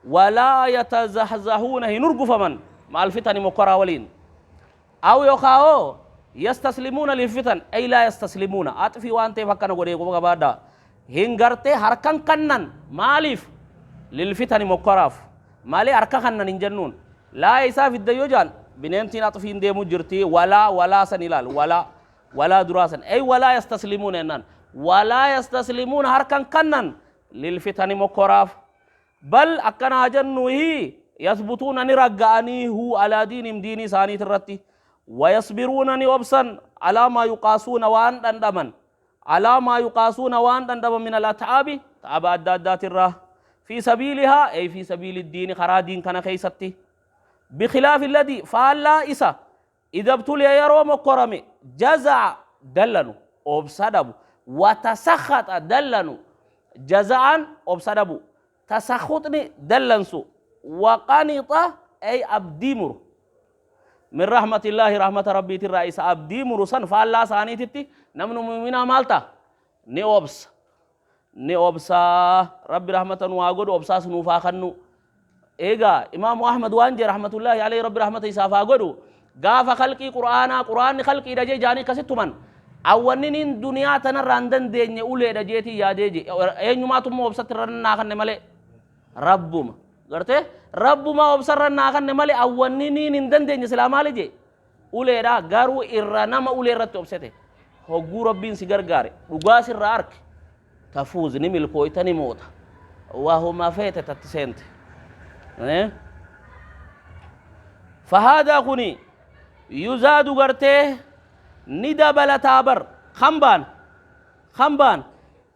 ولا يتزحزحون هنرقف من مع الفتن مقرى ولين أو يخاو يستسلمون للفتن أي لا يستسلمون أطفي وأنت فكنا قولي قبا بعد هنغرتي هركن كنن مالف للفتن مقراف مالي هركن كنن إنجنون لا يساف الديوجان بننتين أطفين ديمو جرتي ولا ولا سنلال ولا ولا دراسا أي ولا يستسلمون إنن ولا يستسلمون هركن كنن للفتن مقراف بل أكنا جنوه يثبتون نرقاني هو على دينهم ديني ساني ترتي ويصبرون نوبسا على ما يقاسون وان دندمن على ما يقاسون وان دندمن من الأتعاب تعب أدادات الراه في سبيلها أي في سبيل الدين خرا دين كان خيستي بخلاف الذي فعل إسا إذا ابتلي يروم كرمي جزع دلنو أبصدبو وتسخط دلنو جزعا أبصدبو تسخطني دلنسو وقنط أي أبديمر من رحمة الله رحمة ربي الرئيس أبدي مرسن فالله ساني تتي نمن مؤمنا مالتا ني أوبس ني أوبسا ربي رحمة واغد أوبسا سنوفا خنو إيغا إمام أحمد وانجي رحمة الله عليه ربي رحمة إسافا غدو غاف خلقي قرآن قرآن خلقي دجي جاني كستمن أولنين دنيا تنراندن ديني أولي دجيتي يا ديجي أين ما تمو أوبسا ترنا خن مالي ربما gartee rabbuma obsarra naa kanne malee awwanniniin hin dandeenye silaa maali jee uleedha garuu irra nama ulee irratti obsete hogguu rabbiin si gargaare dhugaa sirra arke tafuuz ni milkooyta ni moota wahuma feete tatti seente فهذا كني يزاد غرتي ندبلتا بر خمبان خمبان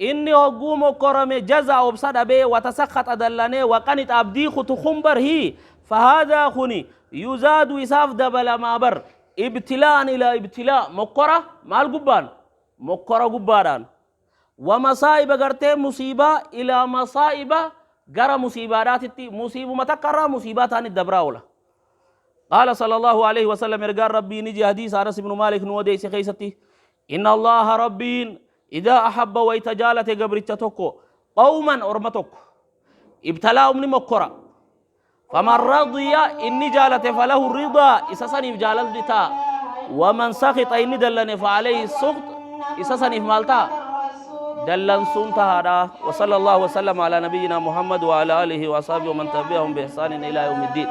إني هجوم كرم جزع وبصد به وتسخط أدلني وقنت أبدي خط خمبر هي فهذا خني يزاد ويساف دبل ما بر ابتلاء إلى ابتلاء مقرة مع الجبان مقرة جباران ومصائب غرتي مصيبة إلى مصائب غرا مصيبات مصيبة متكرر مصيبات عن الدبراولة قال صلى الله عليه وسلم رجال ربي نجي حديث أنس بن مالك نودي سخيستي إن الله ربين إذا أحب ويتجالت قبرتك قوما أرمتك ابتلاهم نمكرة Faman radiya, inni jaalate, falahu ridaa, isa saniif jaalalli ta'a. Waman sakhixa, inni dallane, fa alayhi sukht, isa saniif maal ta'a? Dallansuun tahaadha. Wa sallallahu wa sallam ala nabiyyina Muhammad wa ala alihi wa ashabihi wa man tabi'ahum bi ihsanin ila yawmiddin.